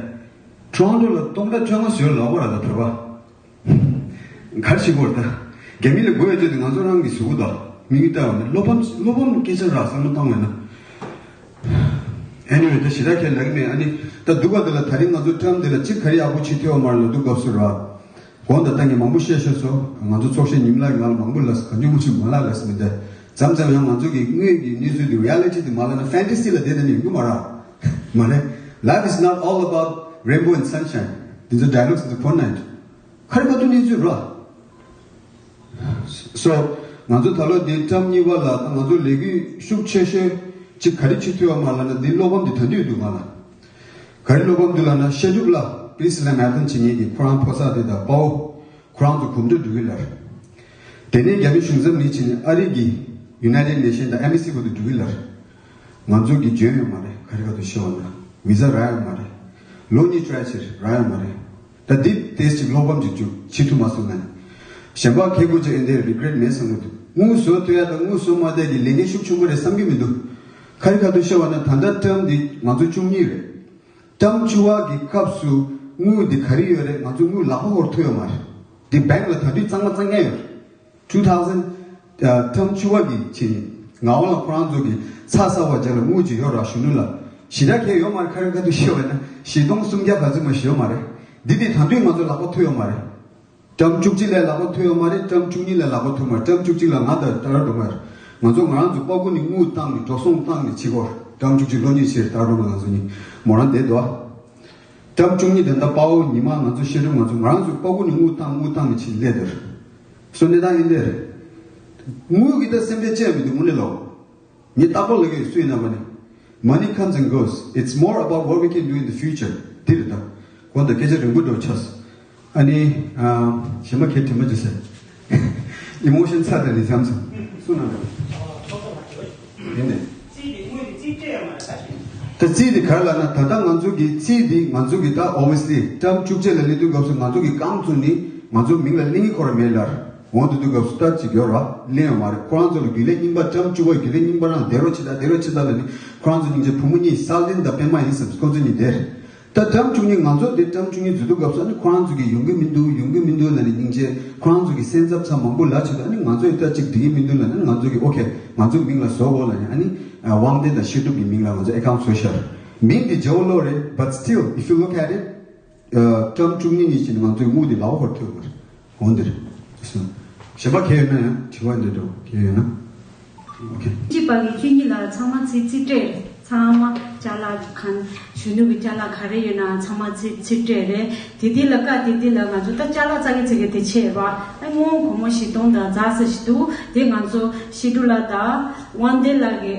ཊོ་རོན་ཊོ་ལ་སྟོང་ཕྲག་བཅོ་ལྔ་བཟོས་ལབ་པ་ར་ད་བོད་པ། ག་རེ་བྱེད་དགོས་རེད་ད། རྒྱ་མི་ལ་དགོས་ཡོད་ཚོད་དེ་ང་ཚོ་རང་གིས་བཟོ་གི་འདུག་མི་གིས་ལྟ་བ་ནི་བློ་ཕམ་བློ་ཕམ་སྐད་ཆ་ར་བསམ་བློ་བཏང་བས་ན། Anyway ད་ཞེ་དྲག་ཁས་ལེན་མེད། ཨ་ནི་ད་སྡུག་པ་འདི་ལ་ད་རིང་ང་ཚོ་ཊརམ་འདི་ལ་གཅིག་ག་རེ་ཡག་པོ་བྱེད་ཐུབ་པ་མ་རེད་ལབ་དུས་སྐབས་སུ་ར། གོང་དུ་ད་ངས་མང་པོ་བཤད་ཤོད་སོང་། ང་ཚོ་ཚོགས་གཞོན་ཉི་མ་ལགས་ང་ལ་མང་པོ་ལབ་སོང་། གང་བྱུང་མང་བྱུང་མ་ལབ་ལབ་སོང་མི་འདུག་མཚམས་མཚམས་ཡང་ང་ཚོ་གི་དངོས་ཀྱི་གནས་ཚུལ་འདི་རི་ཡ་ལི་ཊི་འདི་མ་ལབ་ན་ཕན་ཊ་སི་ལ་བསྡད་ན་ནི་ཡོང་གི་མ་རེད། མ་རེད། Life is not all about rainbow and sunshine. འདི་ཚོ་ཌའི་ལོག་ཚོ་ཁོ་ན་ཡིན། ཁ་རི་ཁ་ཐུག་གནས་ཚུལ་ར། So ང་ཚོ་ད་ལོ་འདི་ཊརམ་གཉིས་པ་ལ་ད་ང་ཚོ་ལས་འགུལ་ཤུགས་ཆེ་ཤོས་ཅིག་ག་རེ་བྱེད་ཐུབ་པ་མ་ལབ་ན། འདི་བློ་ཕམ་འདི་ད་དུང་འདུག་ང་ལ། ག་རེ་བློ་ཕམ་འདུག་ལབ་ན། བཤད་སྒྲུབ་ལ་པི་རི་སི་ལ་མེ་ར་ཐོན་བྱེད་མཁན་གྱི་ཁོ་རང་ཕོ་གསར་དེ་དང་དཔའ་བོ་ཁོ་རང་ཚོ་གོམ་བགྲོད་འགྲོ་གི་ལར། དེ་ནས་རྒྱ་མི་གཞུང་ཚབ་ནས་བྱས་ནས་ཨ་རི་གི་United Nation དང་ཨེམ་བྷ་སི་བར་དུ་འགྲོ་གི་ལར། ང་ཚོ་གི་འཇོན་ཡོད་མ་རེད། ག་རེ་ག་ཐུག་ཤོད་པ་ན་བི་ཟ་རག་ཡོད་མ་རེད། ལོ་གཉིས་ཊ་རའི་བྱས་རག་ཡོད་མ་རེད། ད་འདི་ཏེས་ཅིག་བློ་ཕམ་ཅིག་བྱུང་། བྱེད་ཐུབ་མ་སོང་ན་ནི། གཞན་པ་ཁེ་ཁུར་ཅིག་ཨེ་འདྲའི་རི་གི་རེ་ཊི་མེད་བསམ་གི་འདུག་དངུལ་བཟོ་ཐུབ་ཡ་དང་དངུལ་བཟོ་མ་ཐུབ་ཡ་གི་ལས་འགན་ཤུགས་ཆེན་པོ་རེད་བསམ་གི་མི་འདུག་ག་རེ་ག་ཐུག་ཤོད་པ་ན་ད་ལྟ་ཊརམ་འདི་ང་ཚོ་བཅུ་གཉིས་རེད། ཊརམ་བཅུ་པ་གི་སྐབས་སུ་དངུལ་འདི་ག་རེ་ཡོད་རེད། ང་ཚོ་དངུལ་ལག་པ་ཧོར་ཐུབ་ཡོད་མ་རེད། འདི་བེང་ལ་ད་དུང་གཙང་མ་གཙང་ཉག་ཡོད་རེད། two thousand ཊརམ་བཅུ་པ་གི་ཕྱི་ནས་ངག་དབང་ལགས་ཁོ་རང་ཚོ་གི་ཚ་ཚ་བ་རྒྱ་ལ་དངུལ་ཅིག་ཡོད་ར། གཞོན་ནུ་ལ་ཞེ་དྲག་གས་ཡོད་མ་རེད། ག་རེ་ག་ཐུག་ཤོད་པ་ན་བཞི་སྟོང་སུམ་བརྒྱ་ག་ཚོད་མ་ཞིག་ཡོད་མ་རེད། འདི་དེ་ད་དུང་ང་ཚོ་ལག་པ་ཐུབ་ཡོད་མ་རེད། ཊརམ་བཅུ་གཅིག་ལ་ལག་པ་ཐུབ་ཡོད་མ་རེད། ཊརམ་བཅུ་གཉིས་ལ་ལག་པ་ཐུབ་མ་རེད། ཊརམ་བཅུ་གཅིག་ལ་ང་དང་ཏྲ་ར་འགྲོ་མ་རེད། ང་ཚོ་ང་རང་ཚོ་པ་ཀུ་ནས་དངུལ་བཏང་ནས་འགྲོ་སོང་བཏང་ནས་བྱེད་དགོས། ཊརམ་བཅུ་གཅིག་ལོ་གཉིས་ཕྱིར་ཏྲ་ར་འགྲོ་མ་ང་ཚོ་གཉིས་མོ་རང་བསྡད་འདུག་ཊརམ་བཅུ་གཉིས་དེ་འདྲ་དཔའ་བོ་ཉི་མ་ང་ཚོ་བཤད་སྒྲུབ་ང་ཚོ་ང་རང་ཚོ་པ་ཀུ་ནས་དངུལ་བཏང་དངུལ་བཏང་ནས་ཕྱིན་སླེབས་དེར། སོ་གནས་སྟངས་ཡིན་དེར། དངུལ་གྱི་ད་སེམས་ཁྲལ་བཅས་མི་འདུག་དངོས་གནས་ལོ། ངས་རྟག་པར་ལབ་ཀྱི་ཡོད། སུ་ཡིན་ན་མ་ནི། Money comes and goes. It's more about what we can do in the future. དེ་རེད་ད། གོང་དུ་སྐད་ཆ་རིང་པོ་འགྲོ་ཆགས། ཨ་ནི། ཨ། གཞན་མ་ཁྱེད་དྲི་མ་ཅི་ཟེར། ཨི་མོ་ཤན་ཚ་དེ་ནི་བྱམས་སོང་། སུ་ན་ཡིན་ནས། ད་རྩིས་དེ་ག་རེ་ལབ་ན། ད་ལྟ་ང་ཚོ་གི་རྩིས་དེ་ང་ཚོ་གི་ད་obviously ཊརམ་བཅུ་གཅིག་ལ་སླེབས་དུས་སྐབས་སུ་ང་ཚོ་གི་རྐང་བཙུགས་ནས་ང་ཚོ་མིང་ལ་གླེང་གི་ཁོ་ར་མེད་ལར། འོང་དུས་དུས་སྐབས་སུ་ལྟར་ཅིག་ཡོད་ར་གླེང་ཡོད་མ་རེད། ཁོ་རང་ཚོ་ལ་རྒྱུན་ལས་རྙིང་པ་ཊརམ་བཅུ་པ་རྒྱུན་ལས་རྙིང་པ་རང་བསྡད་རོགས་བྱེད་ད་བསྡད་རོགས་བྱེད་ད་ལ་ནི་ཁོ་རང་ཚོ་སྙིང་རྗེ། བུ་མོ་གཉིས་སཱ་ལིན་དང་པད་མ་ཡིན་བསམ། ཁོ་ཚོ་གཉིས་བསྡད། ད་ཊརམ་བཅུ་གཉིས། ང་ཚོ་དེ་ཊརམ་བཅུ་གཉིས་བརྗོད་དུས་སྐབས་སུ་ཨ་ནི་ཁོ་རང་ཚོ་གིས་ཡོང་གི་མི་འདུག་ཡོང་གི་མི་འདུག་ལབ་ནས། སྙིང་རྗེ། ཁོ་རང་ཚོ་གིས་སེམས་འཚབ་ཚ་མང་པོ་ལབ་བྱེད་དུས། ཨ་ནི་ང་ཚོ་ཡིས་ད་ཅིག་འགྲིག་གི་མི་འདུག་ལབ་ནས། ང་ཚོ་གིས་ཨོ་ཁེ། ང་ཚོ་མིང་ལ་བཟོ་དགོས་ལབ་ནས། ཨ་ནི་དབང་ལྡན་དང་བཤད་སྒྲུབ་ཀྱི་མིང་ལ་ང་ཚོ་ཨེ་ཁའུན་ཊི་བཟོས་ཤག་མིང་དེ་བརྗེ་བོ་ལོ་རེད། But still, if you look at it, ཊརམ་བཅུ་གཉིས་ནས་བྱས་ནས་ང་ཚོའི་དངུལ་དེ་ལག་པ་ཁར་ཐོན་ཡོད་མ་རེད། འོ་འདི་རེད། གཞན་པ་གལ་ཡོད་ན་ཡང་དྲི་བ་འདི་འདྲ་གལ་ཡོད་ན། ཨོ་ཁེ། གཅིག་པ་གི་བཅུ་གཉིས་ལ་ཚང་མ་ཚིག་ཚིག་སྤྲད་རེད། ཚང་མ་ཅ་ལག་གང་། གཞོན་ནུ་གི་ཅ་ལག་ག་རེ་ཡོད་ན་ཚང་མ་ཚིག་ཚིག་སྤྲད་རེད། དེ་དེ་ལ་ཀ་དེ་དེ་ལ་ང་ཚོ་ད་ཅ་ལག་རྩ་གི་ཚིག་གི་དེ་ཆེ་བ། ཨ་སྔོན་སྒོར་མོ་བཞི་སྟོང་དང་རྩ་ས་ཞིག་འདུག་དེ་ང་ཚོ་ཤི་ཏུ་ལ་དང་དབང་ལྡན་ལགས་ཀྱི་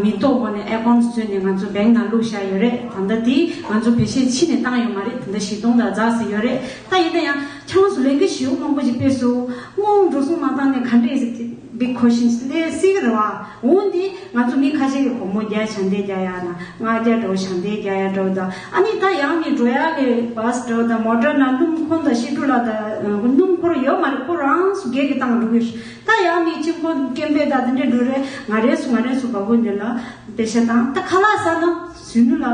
མིང་ཐོག་སྒོ་ནས་ཨེ་ཁའུན་ཊི་བཟོས་ནས་ང་ཚོ་བེང་ནང་བླུགས་བཞག་ཡོད་རེད། ད་ལྟ་དེ་ང་ཚོ་བེད་སྤྱོད་ཕྱི་ནས་བཏང་ཡོད་མ་རེད། ད་ལྟ་བཞི་སྟོང་དང་རྩ་ས་ཡོད་རེད། ད་ཡིན་ན་ཡང་ཁྱེད་རང་ཚོ་ལས་ཀ་ཞེ་པོ་མང་པོ་ཞིག་སྤེལ་སོང་། སྔོན་འགྲོ་སོང་མ་བཏང་ནས་ག་འདྲས་ཟེར་གྱི་big questions ལས་སྲིད་རེད་བ། འོན་ཏེ་ང་ཚོ་མི་ཁ་ཤས་ཀྱིས་སྒོར་མོ་བརྒྱ་ཞལ་འདེབས་རྒྱག་ཡ་ན་ལྔ་བརྒྱ་འགྲོ་ཞལ་འདེབས་རྒྱག་ཡ་འགྲོ་དང་། ཨ་ནི་ད་ཡང་ནི་འགྲོ་ཡ་གི་བཱས་འགྲོ་དང་མོ་ཊར་ནང་སྣུམ་འཁོར་དང་ཤི་ཏུ་ལ་དང་སྣུམ་འཁོར་ཡོད་མ་རེད། ཁོ་རང་ཚོ་སྒེར་གྱི་བཏང་འགྲོ་གི། ད་ཡང་ནི་གཅིག་པོ་སྐད་འབོད་དང་དེ་འདྲས་འགྲོ་རེད། ང་རེ་སུ་ང་རེ་སུ་བ་གོ་འདི་ལ་པེ་ཤ་དང་ད་ཁ་ལག་ཟ་ན་གཞོན་ནུ་ལ།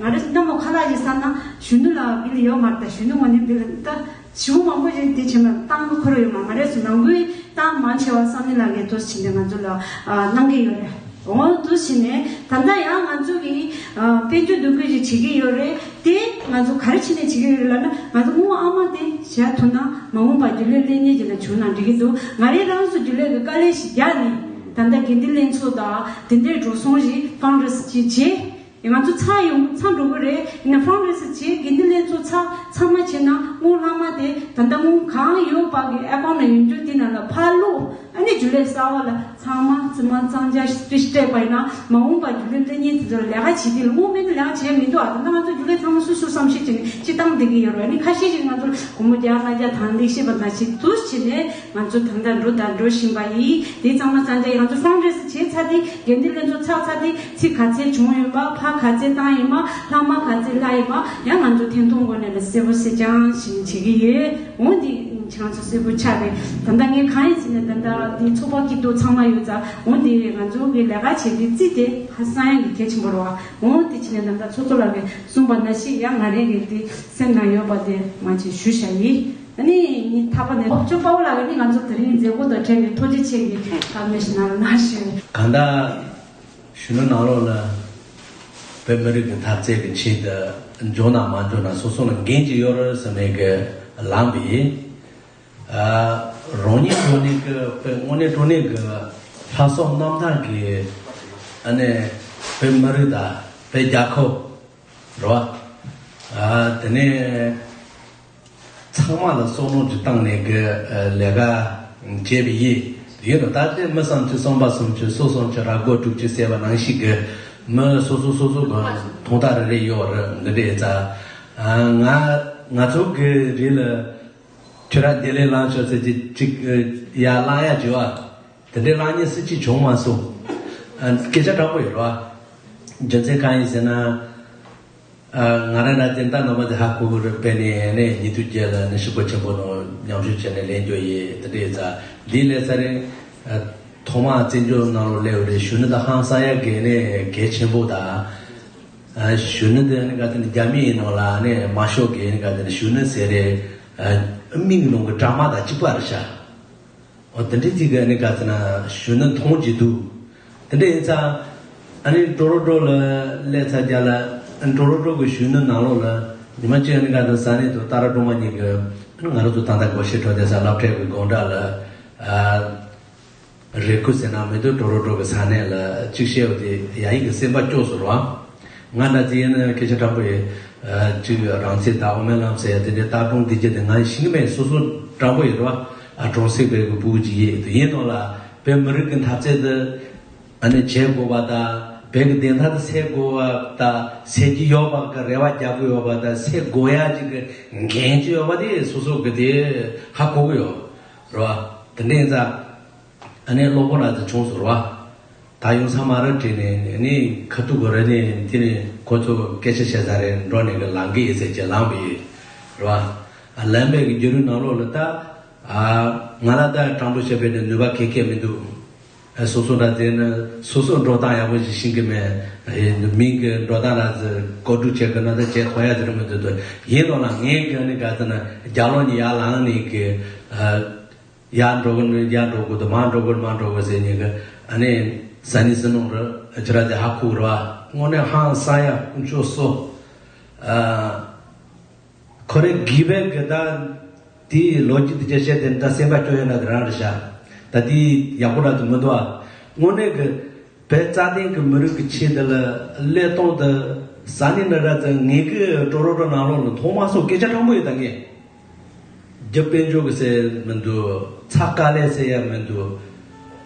ང་རེ་སུ་ནམ་མོ་ཁ་ལག་ཅིག་ཟ་ན་གཞོན་ནུ་ལ་བིལ་ཡོད་མ་རེད། ད་གཞོན་ནུ་ངོ་ནས་བིལ་ད་ཞུ་མང་པོ་ཞིག་དེ་བྱེད་མ་བཏང་གི་ཁོ་ར་ཡོད་མ། ང་རེ་སུ་ནང་ཁུལ་ཏང་མང་ཆེ་བ་བསམ་ནི་ལ་གི་དུས་ཕྱིན་ཏེ་ང་ཚོ་ལ་གནང་གི་ཡོད་རེད། འོ་དུས་ཕྱིན་ནས་ད་ལྟ་ཡང་ང་ཚོ་གི་དཔལ་འབྱོར་འདུ་འགོད་ཅིག་བྱེད་ཀྱི་ཡོད་རེད། དེ་ང་ཚོ་ག་རེ་བྱས་ནས་བྱེད་ཀྱི་ཡོད་རེད་ལབ་ན། ང་ཚོ་དངུལ་ཨ་མ་དེ་བཞག་ཐུབ་ན་མ་འོངས་པ་རྒྱུན་ལས་ལས་གཉེར་ཅིག་ལ་བྱུང་ན་འགྲིག་གི་འདུག་ང་རེ་རང་ཚོ་རྒྱུན་ལས་ཀྱི་དཀའ་ལས་ཤིག་རྒྱག་ནས་ད་ལྟ་དགེ་འདུན་ལྷན་ཚོགས་དང་དེ་འདྲའི་འགྲོ་སོང་ཞིག་ཕན་རེ་སི་ཅིག་བྱེད། ང་ཚོ་ཚར་ཡོང་ཚར་འགྲོ་གི་རེད། ཡིན་ན་ཕན་རེ་སི་བྱེད། དགེ་འདུན་ལྷན་ཚོགས་ཚར་ཚང་མ་བྱེད་ན་དངུལ་ལྷག་མ་དེ་ད་ལྟ་དངུལ་གང་ཡོད་པ་གི་ཨེ་ཁའུན་ཊི་ནང་ཡོང་རྒྱུ་དེ་ནང་ལ་ཕར་བླུགས། ཨ་ནི་རྒྱུན་ལས་གསར་བ་ལ་ཚང་མ་རྩིས་མ་གཙང་རྒྱག་སྤྲད་པ་ཡིན་ན་མ་འོངས་པ་རྒྱུན་ལས་ལྟ་ཉན་དེ་ཚོ་ལ་ལས་ཀ་བྱེད་དུས་ལ་དངུལ་མེད་ན་ལས་ཀ་བྱེད་ཡ་མི་འདུག་ཨ། ད་ལྟ་ང་ཚོ་རྒྱུན་ལས་ཚང་མ་སོ་སོ་བསམ་ཤེས་བྱས་ནས་སྤྱི་བཏང་བསྡད་ཀྱི་ཡོད་རེད། ཨ་ནི་ཁ་ཤས་ཤིག་ང་ཚོ་སྒོར་མོ་བརྒྱ་ལྔ་བརྒྱ་དང་ལེགས་ཤེས་པ་ནང་བཞིན་དུ་བྱས་ནས། ང་ཚོ་ད་ལྟ་འགྲོ་དང་འགྲོ་བཞིན་པ་ཡིན། དེ་ཚང་མ་ཚང་རྒྱ་ང་ཚོ་ཕན་རེ་སི་བྱས་ཚར་ཏེ་དགེ་འདུན་ལྷན་ཚོགས་ཚར་ཚར་ཏེ་ཚིག་ག་ཚད་བྱུང་ཡོད་པ། ཕར་ག་ཚད་བཏང་ཡོད་པ། ལྷག་མ་ག་ཚད་ལྷག་ཡོད་པ་ཡང་ང་ཚོ་ཐེངས་ཐོག་ངོས་ནས་ལ་གསལ་པོ་གསལ་རྐྱང་ཞིག་བྱེད་ཀྱི་ཡོད། འོན་ཏེ་ཁྱེད་རང་ཚོ་གསལ་པོ་ཆགས་པས། ད་ལྟ་ངས་གང་ཡིན་ཟེར་ན་ད་ལྟ་འདི་ཚོགས་པ་སྐྱིད་སྡུག་ཚང་མ་ཡོད་ཙང་། འོན་ཏེ་ང་ཚོ་གི་ལས་ཀ་བྱེད་དུས་རྩིས་དེ་ཧ་སང་ཡ་གི་གལ་ཆེན་པོ་རེད་བ། འོན་ཏེ་ཕྱིན་ནས་ད་ལྟ་ཚོགས་གཙོ་ལགས་ཀྱིས་གསུངས་པ་ནང་བཞིན་ཡང་ང་རང་གི་འདི་སེམས་ནང་ཡོད་པ་དེ་མ་ཆེ་ཞུ་བྱ་ཡིན། ཨ་ནི་ཉིན་ཐ་པ་ནས་ལོག་ཅོ་པའོ་ལགས་ནི་ང་ཚོ་དེ་རིང་མཛད་སྒོ་དང་འབྲེལ་བའི་ཐུགས་རྗེ་ཆེ་གི་བཀའ་མོལ་ཞིག་གནང་རོགས་གནང་ཞུ། གང་ལྟར་གཞོན་ནུ་ནང་ལོགས་ལ་བོད་མི་རིགས་ཀྱི་འཐབ་རྩོད་ཀྱི་ཆེད་དུ་འབྱོར་ན་མ་འབྱོར་ན་སོ་སོ་ལ་འགན་ཅིག་ཡོད་རེད་བསམ་ནས་གི་ལངས་པ་ཡིན། ཨ་རང་ཉིད་ཐོག་ནས་གི་བོད་དངོས་གནས་དྲང་གནས་གི་ལྷ་བསངས་རྣམ་དག་གི་ཨ་ནི་བོད་མི་རིགས་དང་བོད་རྒྱལ་ཁབ། རེད་བ། ཨ་དེ་ནས་ཚང་མ་ལ་བསམ་བློ་ཅིག་བཏང་ནས་གི་ཨ་ལས་ཀ་བྱས་པ་ཡིན། ཡིན་རུང་ད་ལྟའི་མི་བསམ་ཚུལ་བསམ་པ་བསམ་ཚུལ་སོ་བསམ་ཚུལ་ར་སྐོར་དྲུག་ཅུ་ཟེར་བ་ནང་བཞིན་གི་མི་སོ་སོ་སོ་སོ་གི་མཐོང་ཐག་རེ་རེ་ཡོད་རེད། འདི་འདྲའི་རྩ་ཨ་ང་ང་ཚོ་གི་རིགས་ལ་ཁྱོད་རང་བདེ་ལེགས་ལངས་ཤོག་ཟེར་གྱི་ཅིག་ཡར་ལངས་ཡ་བྱེད་བ། དེ་འདྲའི་ལངས་མཁན་སུ་གཅིག་བྱུང་མ་སོང་། ཨ་སྐད་ཆ་དྲང་པོ་ཡོད་རེད་བ། རྒྱུ་མཚན་གང་ཡིན་ཟེར་ན། ཨ་ང་རང་ལ་དེ་ལྟ་ནོར་བ་དེ་ཧ་གོ་གི་རེད། དཔེར་ན་ནས་ཉིན་ཐོ་བརྒྱད་ལ་ནི་ཧྲིལ་པོ་ཆེན་པོ་ནང་མཉམ་ཞུགས་བྱས་ནས་ལེན་རྒྱུ་ཡིན། དེ་འདྲ་ཡིན་ཙང་འདིའི་ལས་ས་རིང་ཨ་ཐོག་མར་བཙན་བྱོལ་ནང་ལོགས་སླེབས་པ་རེད། གཞོན་ནུ་དང་ཧང་སང་ཡ་གི་ནི་གལ་ཆེན་པོ་དང་། ཨ་གཞོན་ནུ་དེ་ནི་ག་དེ་ནི་རྒྱ་མི་ཡིན་ནོ་ལ་ནི་མ་ཤོག་གི་ནི་ག་དེ་ནི་གཞོན་ནུ་ཟེར་རེད། ཨ་མིག་ནང་གི་དྲ་མ་དང་གཅིག་པ་རེད་ཤག་འོ་དེ་འདྲའི་ཅིག་གི་ཨ་ནི་ག་ཚོད་ན་གཞོན་ནུ་མཐོང་གི་འདུག་དེ་འདྲ་ཡིན་ཙང་ཨ་ནི་ཀྲོ་རོ་ཀྲོ་ལ་སླེབས་ཚར་རྒྱ་ལ་ཀྲོ་རོ་ཀྲོ་གི་གཞོན་ནུ་ནང་ལོགས་ལ་ཉི་མ་གཅིག་ཨ་ནི་ག་ཚོད་ས་གནས་དུ་ཏཱ་ར་ཀྲོ་མ་གཉིས་ཀྱི་ང་རང་ཚོ་ད་ལྟ་སྒོ་ཕྱི་དྲོ་དེ་ས་སློབ་གྲྭའི་གི་དགོང་དག་ལ་ཨ་རེ་ཁུ་ཟེར་ན་མི་འདུག་ཀྲོ་རོ་ཀྲོ་གི་ས་གནས་ལ་གཅིག་བཤད་པ་དེ་ཡ་ཡིག་གི་སེམས་པ་སྐྱོ་སོང་ར། ང་འདྲ་ཅིག་ཡིན་ན་སྐད་ཆ་དྲང་པོ་ཡིན། ཨ་གཅིག་རང་ཚེ་དང་འོ་མའི་ལམ་ཟེར་ཡ་དེ་འདྲའི་ལྟ་སྒྲུང་འདི་རྒྱུ་དེ་ང་ཤེས་ཀྱི་མེད། སོ་སོ་དྲང་པོ་ཡིན་ར། ཨ་གྲོང་གསེབ་པའི་གི་བུ་གཅིག་ཡིན་དུ་ཡིན་ནོ་ལ་བོད་མི་རིགས་ཀྱི་འཐབ་རྩོད་དེ་ཨ་ནི་བྱེད་དགོས་པ་དང་བོད་ཀྱི་བདེན་མཐའ་དེ་སེལ་དགོས་པ་དང་སེལ་གྱི་ཡོད་པ་གི་རེ་བ་རྒྱག་གི་ཡོད་པ་དང་སེལ་དགོས་ཡ་ཅིག་གི་འགན་ཅིག་ཡོད་པ་དེ་སོ་སོ་གི་དེ་ཧ་གོ་གི་ཡོད་ར། དེ་འདྲ་ཡིན་ཙང་། ཨ་ནི་གློ་བུར་ར་དེ་བྱུང་སོང་ར། ད་ཡོང་ས་མ་རེད་དྲན་ནས་ཨ་ནི་ཁ་ཐུག་གི་རེ་ནས་དེ་ནས་ཁོ་ཚོ་སྐད་ཆ་བཤད་ས་རེད་འགྲོ་ནས་གི་ལངས་གི་ཡིན་ཟེར་གྱི་ལངས་པ་ཡིན་ར། ཨ་ལངས་པའི་གི་བརྒྱུད་རིམ་ནང་ལོགས་ལ་ད་ཨ་ང་ལ་ད་དྲང་པོ་བཤད་པའི་ནས་ནུས་པ་གང་ཡང་མི་འདུག་སོ་སོ་འདྲ་དེ་ནི་སོ་སོ་འགྲོ་སྟངས་ཡག་པོ་ཞིག་ཤེས་ཀྱི་མེད། མིང་གི་འགྲོ་སྟངས་ལ་གོ་སྒྲིག་བྱེད་དགོས་ན་ད་བྱེད་ཐུབ་ཡ་དེ་རེད་མི་འདུག་དོ། ཡིན་ནོ་ལ་ངས་གི་ནི་ག་ཚོད་ན་རྒྱ་ལོ་ནི་ཡར་ལངས་ནས་གི་ཡར་འགྲོ་གི་ནི་ཡར་འགྲོ་དགོས་དོ། མར་འགྲོ་གི་མར་འགྲོ་དགོས་ཟེར་ནས་གི་ཨ་ནི་ས་ནི་སི་ནོང་རུ་ཅི་ར་དེ་ཧ་ཁུག་རུ་བ་དངོས་གནས་ཧང་སང་ཡ་ཀུན་སྤྱོད་སོ། ཁོ་རེ་གི་བའི་གི་ད་དེའི་ལོ་རྒྱུས་དེ་ཅི་བཤད་དེ་ད་སེམས་པ་སྐྱོ་ཡོད་ན་དེ་རང་རེད་ཤག་ད་དེའི་ཡག་པོ་ར་དུ་མི་འདུག་ཨ། དངོས་གནས་གི་བོད་རྩ་དོན་གི་མི་རིགས་ཀྱི་ཆེད་དུ་ལ་བློས་གཏོང་དུ་ས་ནི་ན་ར་ཙང་ངེད་ཀྱི་ཀྲོ་རོ་ཀྲོ་ནང་ལོགས་ལ་མཐོང་མ་སོང་སྐད་ཆ་དྲང་པོ་ཡོད་ད་ངས། རྒྱུ་དཔལ་འབྱོར་གི་ཟེར་མི་འདུག་ཚ་དཀའ་ལས་ཟེར་ཡ་མི་འདུག་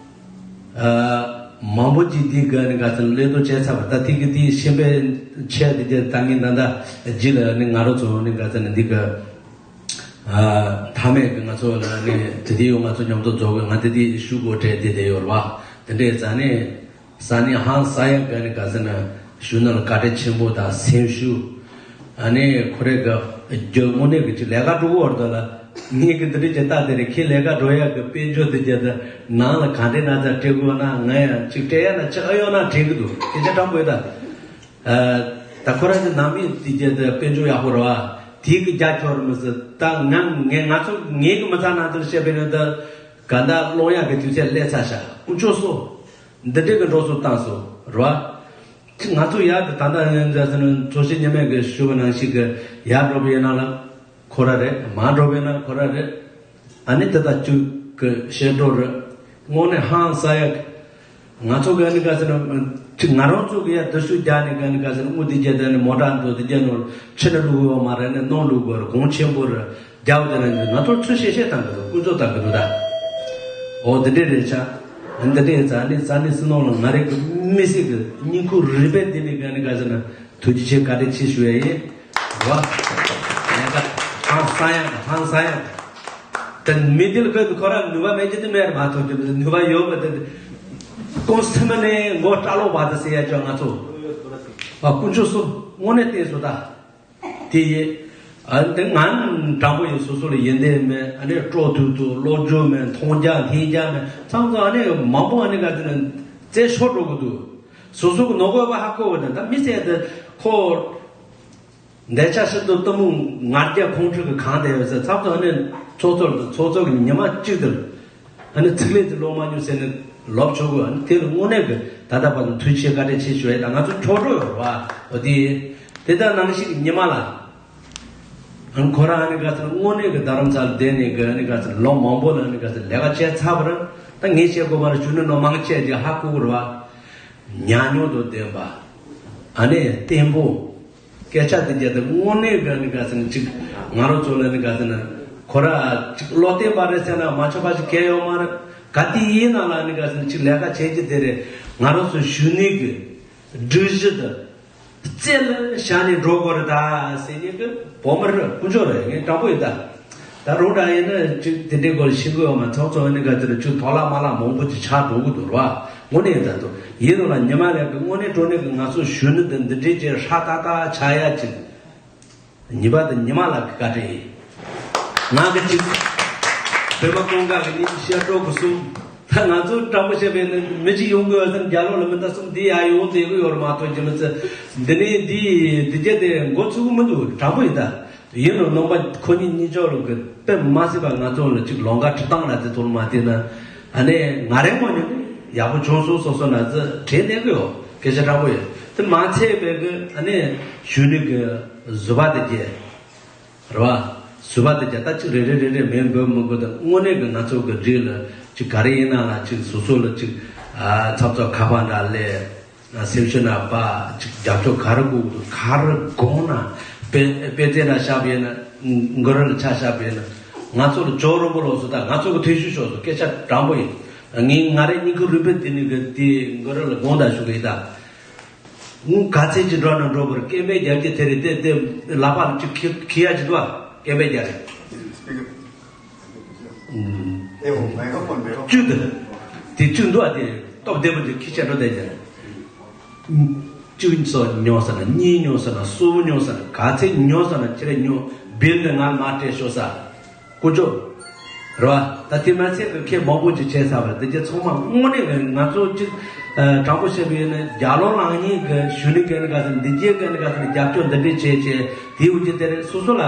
ཨ། མང་པོ་ཅིག་དེའི་སྒང་ནས་ག་ཚོད་ལས་དོ་བྱས་ཚར་བ་ད་དེ་གི་དེའི་ཤེས་པའི་ཆེད་དེ་རྒྱ་ད་ངས་ད་ལྟ་རྗེས་ལ་ནི་ང་རོ་ཚོ་ནི་ག་ཚོད་ནི་འདི་གི་ཨ། མཐའ་མེད་གི་ང་ཚོ་ལ་ནི་དེ་དེ་ཡོད་ང་ཚོ་མཉམ་དུ་རྫོགས་གི་ང་དེ་དེ་ཤུ་གོ་བྲལ་དེ་དེ་ཡོད་རེད་བ། དེ་འདྲའི་རྩ་ནས། ས་ནི་ཧང་ས་ཡ་ག་ནི་ག་ཟེར་ན་ཞུ་ན་ལ་བཀའ་དྲིན་ཆེན་པོ་དང་སེམས་ཤུགས། ཨ་ནི་ཁོ་རེ་ག་རྒྱུ་དངོས་གནས་གི་ཅིག་ལས་ཀ་འགྲོ་གི་བར་དུ་ལ་ངས་གི་འདི་འདྲ་ཅིག་ལྟ་དེ་རེད་ཁྱེད་ལས་ཀ་འགྲོ་ཡ་གི་དཔལ་འབྱོར་འདི་རྒྱ་ད་ནང་ལ་ག་འདྲེ་ན་ཚ་སྤྲད་དགོས་ན་ང་ཡང་ཅིག་སྤྲད་ཡ་ན་ཅིག་ཨ་ཡོད་ན་དྲན་གི་འདུག་སྐད་ཆ་དྲང་པོ་ཡོད་ད། ད་ཁོ་རང་གི་ནང་མི་འདི་རྒྱ་ད་དཔལ་འབྱོར་ཡག་པོ་རེད་བ། དེའི་གི་རྒྱ་ཁྱོར་མི་སྲིད་ད་ང་ངས་ང་ཚོ་ངས་གི་མི་ཚང་ནང་དུ་བཤད་པའི་ནང་ད་ག་ད་སློང་ཡ་གི་དུས་ཚོད་སླེབས་ཚར་ཤག་དཀོན་མཆོག་གསོ། འདི་འདྲའི་གི་འགྲོ་སོང་བཏང་སོང་རེད་བ། ང་ཚོ་ཡར་དུ་ད་ལྟ་ཡང་འཛའ་ཟེར་ན་ཚོ་ཤེས་ཉི་མས་གི་ཞུ་བ་ནང་བཞིན་གི་ཡར་འགྲོ་བའི་ནང་ལ་ཁོ་ར་རེད། མར་འགྲོ་བའི་ནང་ཁོ་ར་རེད། ཨ་ནི་དེ་དག་བཅུ་གི་བཤད་འགྲོ་རེད། དངོས་གནས་ཧང་སང་ཡ་གི་ང་ཚོ་གི་ཨ་ནི་ག་ཟེར་ན་ཅིག་ང་རང་ཚོ་གི་ཡ་དུ་ཤུ་རྒྱག་ནས་གི་ཨ་ནི་ག་ཟེར་ན་དངུལ་དེ་རྒྱ་དེ་ནི་མོ་ཊ་འདུག་དེ་རྒྱ་ནོར་ཕྱི་ནས་བླུག་གི་ཡོད་མ་རེད་ནས་ནང་བླུག་གི་ཡོད་རེད། གོང་ཆེན་པོ་རེད། རྒྱབ་དེ་ལ་ང་ཚོར་ཚུར་བཤད་བཤད་བཏང་གི་འདུག་ཀུན་སྤྱོད་བཏང་གི་འདུག་ད། འོ་འདི་འདྲས་རེད་ཆ། འདི་འདྲས་རྩ་ནི་རྩ་ནི་སི་ནོང་ལ་ང་རེ་གི་མི་སྲིད་གི་སྙིང་ཁུ་རི་པའི་འདི་ནི་ག་ནི་ག་ཟེར་ན་ཐུགས་རྗེ་ཆེ་བཀའ་དྲིན་ཆེ་ཞུ་ཡ་ཡིན། རེད་བ། ཡ་ད་ཧང་སང་ཡ་ད་ཧང་སང་ཡ་ད། ད་མི་འདི་ལ་ཁོས་ཁོ་རང་ནུས་པ་མེད་ཀྱི་འདི་མེད་མ་ཐོག་གི་ནུས་པ་ཡོད་པ་དེ་ཀོང་སེ་མ་ནས་མགོ་སྐྲ་ལོག་བ་དེ་ཟེར་ཡ་ཅོ་ང་ཚོ། བ་ཀུན་སྤྱོད་སོ་དངོས་གནས་བལྟས་སོ་ད། དེ་ཡིན། ཨ་འདི་ང་དྲང་པོ་ཡིན་སོ་སོ་ལ་ཡིན་དེ་མེད་ཨ་ནི་སྤྲོ་ཐུབ་ཐུབ་བློ་སྦྱོང་མེད་མཐོང་རྒྱ་འཐེན་རྒྱ་མེད་ཚང་ཚང་ཨ་ནི་མང་པོ་ཨ་ནི་ག་དེ་ན་རྩེ་ཤོར་འགྲོ་གི་འདུག་སོ་སོ་གི་ནོར་གོ་བ་ཧ་གོ་བ་དང་ད་མི་ཚེ་དེ་ཁོ་འདས་ཆ་ཤི་དུ་གཏི་མུག་ང་རྒྱལ་ཁོང་ཁྲོ་གི་གང་དེ་ཡོད་ཚེ་ཚང་ཚང་ཨ་ནི་ཚོགས་གཙོ་དང་ཚོགས་གཙོ་གི་ཉི་མ་གཅིག་དེ། ཨ་ནི་ཚིག་ལན་དེ་ལོག་མ་མྱོང་ཟེར་ནས་ལོབ་ཆོག་གི་ཨ་ནི་དེ་ལ་དངོས་གནས་ཀྱི་ད་ལྟ་བར་དུ་ཐུགས་རྗེ་ཆེ་བཀའ་དྲིན་ཆེ་ཞུ་ཡ་ད་ང་ཚོ་ཆོག་འགྲོ་ཡོད་རེད་བ། འོ་དེ་དེ་ལྟར་ནང་བཞིན་ཉི་མ་ལ་ཨ་ནི་ཁོ་རང་ཨ་ནི་ག་ཚོད་དངོས་གནས་ཀྱི་རྡ་རམ་ས་ལ་བསྡད་ནས་ཀྱི་ཨ་ནི་ག་ཚོད་ལོ་མང་པོ་ལ་ཨ་ནི་ག་ཚོད་ལས་ཀ་བྱས་ཚར་བ་རེད། ད་ངས་བཤད་དགོས་པ་ལ་གཞོན་ནུ་ནོ་མང་ཆེ་ཅིག་ཧ་གོ་གི་རེད་བ། ཉམས་མྱོང་དང་ལྡན་པ། ཨ་ནི་བརྟན་པོ། སྐད་ཆ་དེ་རྒྱ་དེ་དངོས་གནས་ག་ནི་ག་ཟེར་ན་ཅིག་ང་རང་ཚོ་ལ་ནི་ག་ཟེར་ན་ཁོ་ར་ཅིག་བློ་བརྟན་པ་རེད་ཟེར་ན་མ་ཆོག་པ་ཞིག་གལ་ཡོད་མ་རེད། ག་དེ་ཡིན་ན་ལ་ནི་ག་ཟེར་ན་ཅིག་ལས་ཀ་བྱེད་ཀྱི་དེ་རེད། ང་རང་ཚོ་གཞོན་ནུ་གི་སྒྲིག་གཞི་དེ་རྩེ་ལ་བཞག་ནས་འགྲོ་དགོས་རེད་ད་ཟེར་ནི་གི་བོད་མི་རེད་དཀོན་མཆོག་རེད་ངས་དྲང་པོ་ཡིན་ད། ད་རུང་འདྲ་ཡིན་ན་ཅིག་དེ་འདྲའི་སྐོར་ཤེས་དགོས་ཡོད་མ་ཚོགས་ཚོགས་ནི་ག་ཚོད་ཅིག་དོ་ལག་མ་ལག་མང་པོ་ཅིག་ཆགས་འགྲོ་གི་འདུག་ར་བ། དངོས་གནས་ད་དུ་ཡིན་རུང་ལ་ཉི་མ་ལས་ཀྱི་དངོས་གནས་དྲང་གནས་ཀྱི་ང་ཚོ་གཞོན་ནུ་དེ་འདི་འདྲའི་ཅིག་ཧྲ་ཏག་ཏག་ཆགས་ཡ་ཅིག་ཉི་མ་དེ་ཉི་མ་ལགས་ཀྱི་བཀའ་དྲིན་ཡིན། ང་གི་ཅིག་བོད་མ་ཀུན་དགའ་གི་ནི་ཤར་གྲོགས་ཀྱི་གསུམ། ད་ང་ཚོ་དྲང་པོ་བཤད་པའི་ནི་མི་གཅིག་ཡོང་དགོས་ཟེར་རྒྱ་ལོ་ལ་མི་ད་གསུམ་འདི་ཡ་ཡོང་བསྡད་གི་ཡོད་རེད་མ་གཏོགས་ཀྱི་མི་ཚེ་འདི་ནི་འདི་འདི་རྒྱ་དེ་འགོ་ཚུགས་གི་མི་འདུག་དྲང་པོ་ཡིན་ད། ཡིན་རུང་ནང་པ་ཁོ་གཉིས་གཉིས་ཆོག་ལུགས་ཀྱི་དཔེ་མ་སྲིད་པ་ང་ཚོ་ལ་ཅིག་ལོང་ག་ཁྲི་སྟངས་ལ་དེ་ཚོར་མ་བལྟས་ན། ཨ་ནི་ང་རའི་ངོས་ནས་ཡག་པོ་བྱུང་སོང་སོ་སོ་ན་ཚེ་དྲན་གནས་གི་ཡོད་སྐད་ཆ་དྲང་པོ་ཡོད་དེ་མ་ཚད་པའི་གི་ཨ་ནི་གཞོན་ནུ་གི་བཟོ་པ་དེ་རྒྱས་རེད་བ། བཟོ་པ་དེ་རྒྱས་ད་ཅིག་རེ་རེ་རེ་རེ་མེད་འབོད་མི་དགོས་དང་དངོས་གནས་གི་ང་ཚོ་གི་སྒྲིག་ལ་ཅིག་ག་རེ་ཡིན་ན་ལ་ཅིག་སོ་སོ་ལ་ཅིག་ཨ་ཚབ་ཚབ་ཁ་པར་འདྲ་ལས། སེམས་ཤུགས་ན་པ་ཅིག་རྒྱབ་སྐྱོར་ག་རེ་དགོས་འདུག་ག་རེ་དགོངས་ན་དཔེ་དཔེ་ཚད་ན་བཞག་པ་ཡིན་ན་མགོ་རིལ་ལ་ཆ་བཞག་པ་ཡིན་ན་ང་ཚོ་ལ་ཇོ་རོན་པོ་ལོག་སོ་ད་ང་ཚོ་གི་ཐོན་ཤུགས་ཤོག་སོ་སྐད་ཆ་དྲང་པོ་ཡིན། ངས་ང་རའི་སྙིང་ཁུ་རུས་པའི་དེ་ནི་གི་དེ་མགོ་རིལ་ལ་དགོངས་དག་ཞུ་གི་ཡིན་ད། ངུ་ག་ཚད་ཅིག་འགྲོ་ན་འགྲོ་དགོས་རེད་སྐད་འབོད་རྒྱབ་ཀྱི་དེ་རེད་དེ་དེ་ལག་པ་ལ་ཅིག་ཁི་ཁི་ཡ་ཅིག་འདུག་ཨ་སྐད་འབོད་རྒྱབ་རེད། ཨེ་འོ་མའི་ཀྲོ་ཕོན་མེད་རོ། བཅུ་དེ། དེ་བཅུ་འདུག་ཨ་དེ་སྟོབས་ལྡན་པོ་དེ་ཁྱི་ཆེ་འགྲོ་བསྡད་ཀྱང་། བཅུ་སོ་ཉོ་ས་ན་གཉིས་ཉོ་ས་ན་གསུམ་ཉོ་ས་ན་ག་ཚད་ཉོ་ས་ན་ཁྱེད་རང་ཉོ་བིལ་ནས་ང་མ་སྤྲད་ཤོག་ས། ཀུ་ཅོ། རེད་བ། ད་དེ་མ་ཚད་ཀྱི་ཁེ་མང་པོ་ཅིག་བྱས་ཚར་བ་རེད། འདི་རྒྱ་ཚང་མ་དངོས་གནས་ཀྱི་ང་ཚོ་གཅིག་ཨ་དྲང་པོ་བཤད་པ་ཡིན་ན། རྒྱ་ལོ་ལངས་ཉིན་གྱི་གཞོན་ནུ་གན་ག་ཚོད་འདི་རྒྱའི་གན་ག་ཚོད་རྒྱབ་སྐྱོར་འདི་འདྲས་བྱས་བྱས། དེའི་འུ་ཅི་དེ་རེད། སོ་སོ་ལ་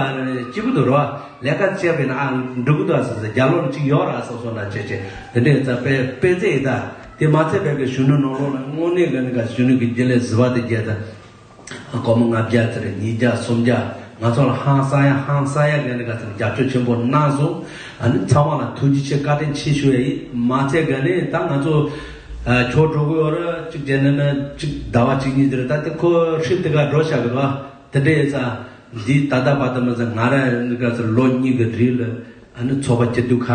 སྐྱིད་པོ་འདུག་རེད་བ། ལས་ཀ་བྱས་པས་ན་ཨ་འགྲིག་གི་འདུག་ཨ་ཟེར་ཟེར། རྒྱ་ལོ་ལ་གཅིག་ཡོད་ར་སོ་སོ་ལ་བྱས་བྱས་དེ་འདྲས་ཙ་དཔེ་དཔེ་རྩེ་ཡིན། ད་དེ་མ་ཚད་པའི་གི་གཞོན་ནུ་ནང་ལོགས་ལ་དངོས་གནས་གི་གན་ག་གཞོན་ནུ་གི་རྒྱུན་ལས་བཟི་བ་དེ་རྒྱས་ད། སྒོར་མོ་ལྔ་བརྒྱ་ཙམ་རེད། ཉིས་བརྒྱ་སུམ་བརྒྱ། ང་ཚོ་ལ་ཧང་སང་ཡ་ཧང་སང་ཡ་གི་ནི་ག་ཚོད་རྒྱབ་སྐྱོར་ཆེན་པོ་གནང་སོང་། ཨ་ནི་ཚང་མ་ལ་ཐུགས་རྗེ་ཆེ་བཀའ་དྲིན་ཆེ་ཞུ་ཡ་ཡིན། མ་ཚད་ག་ནི་ད་ང་ཚོ་ཨ་ཁྱོད་འགྲོ་གི་ཡོད་རེད། གཅིག་བྱས་ན་ན་གཅིག་ཟླ་བ་གཅིག་གཉིས་དེ་རེད། ད་དེ་ཁོ་ཧྲིབ་དེ་ག་འགྲོ་བཞག་གི་འདུག་ཨ། དེ་འདྲ་ཡིན་ཙང་འདི་ད་ལྟ་བར་དུ་མ་ཟད་ང་ར་ནི་ག་ཚོད་ལོ་གཉིས་ཀྱི་རིང་ལ་ཨ་ནི་ཚོགས་པ་སྐྱིད་སྡུག་ཁག་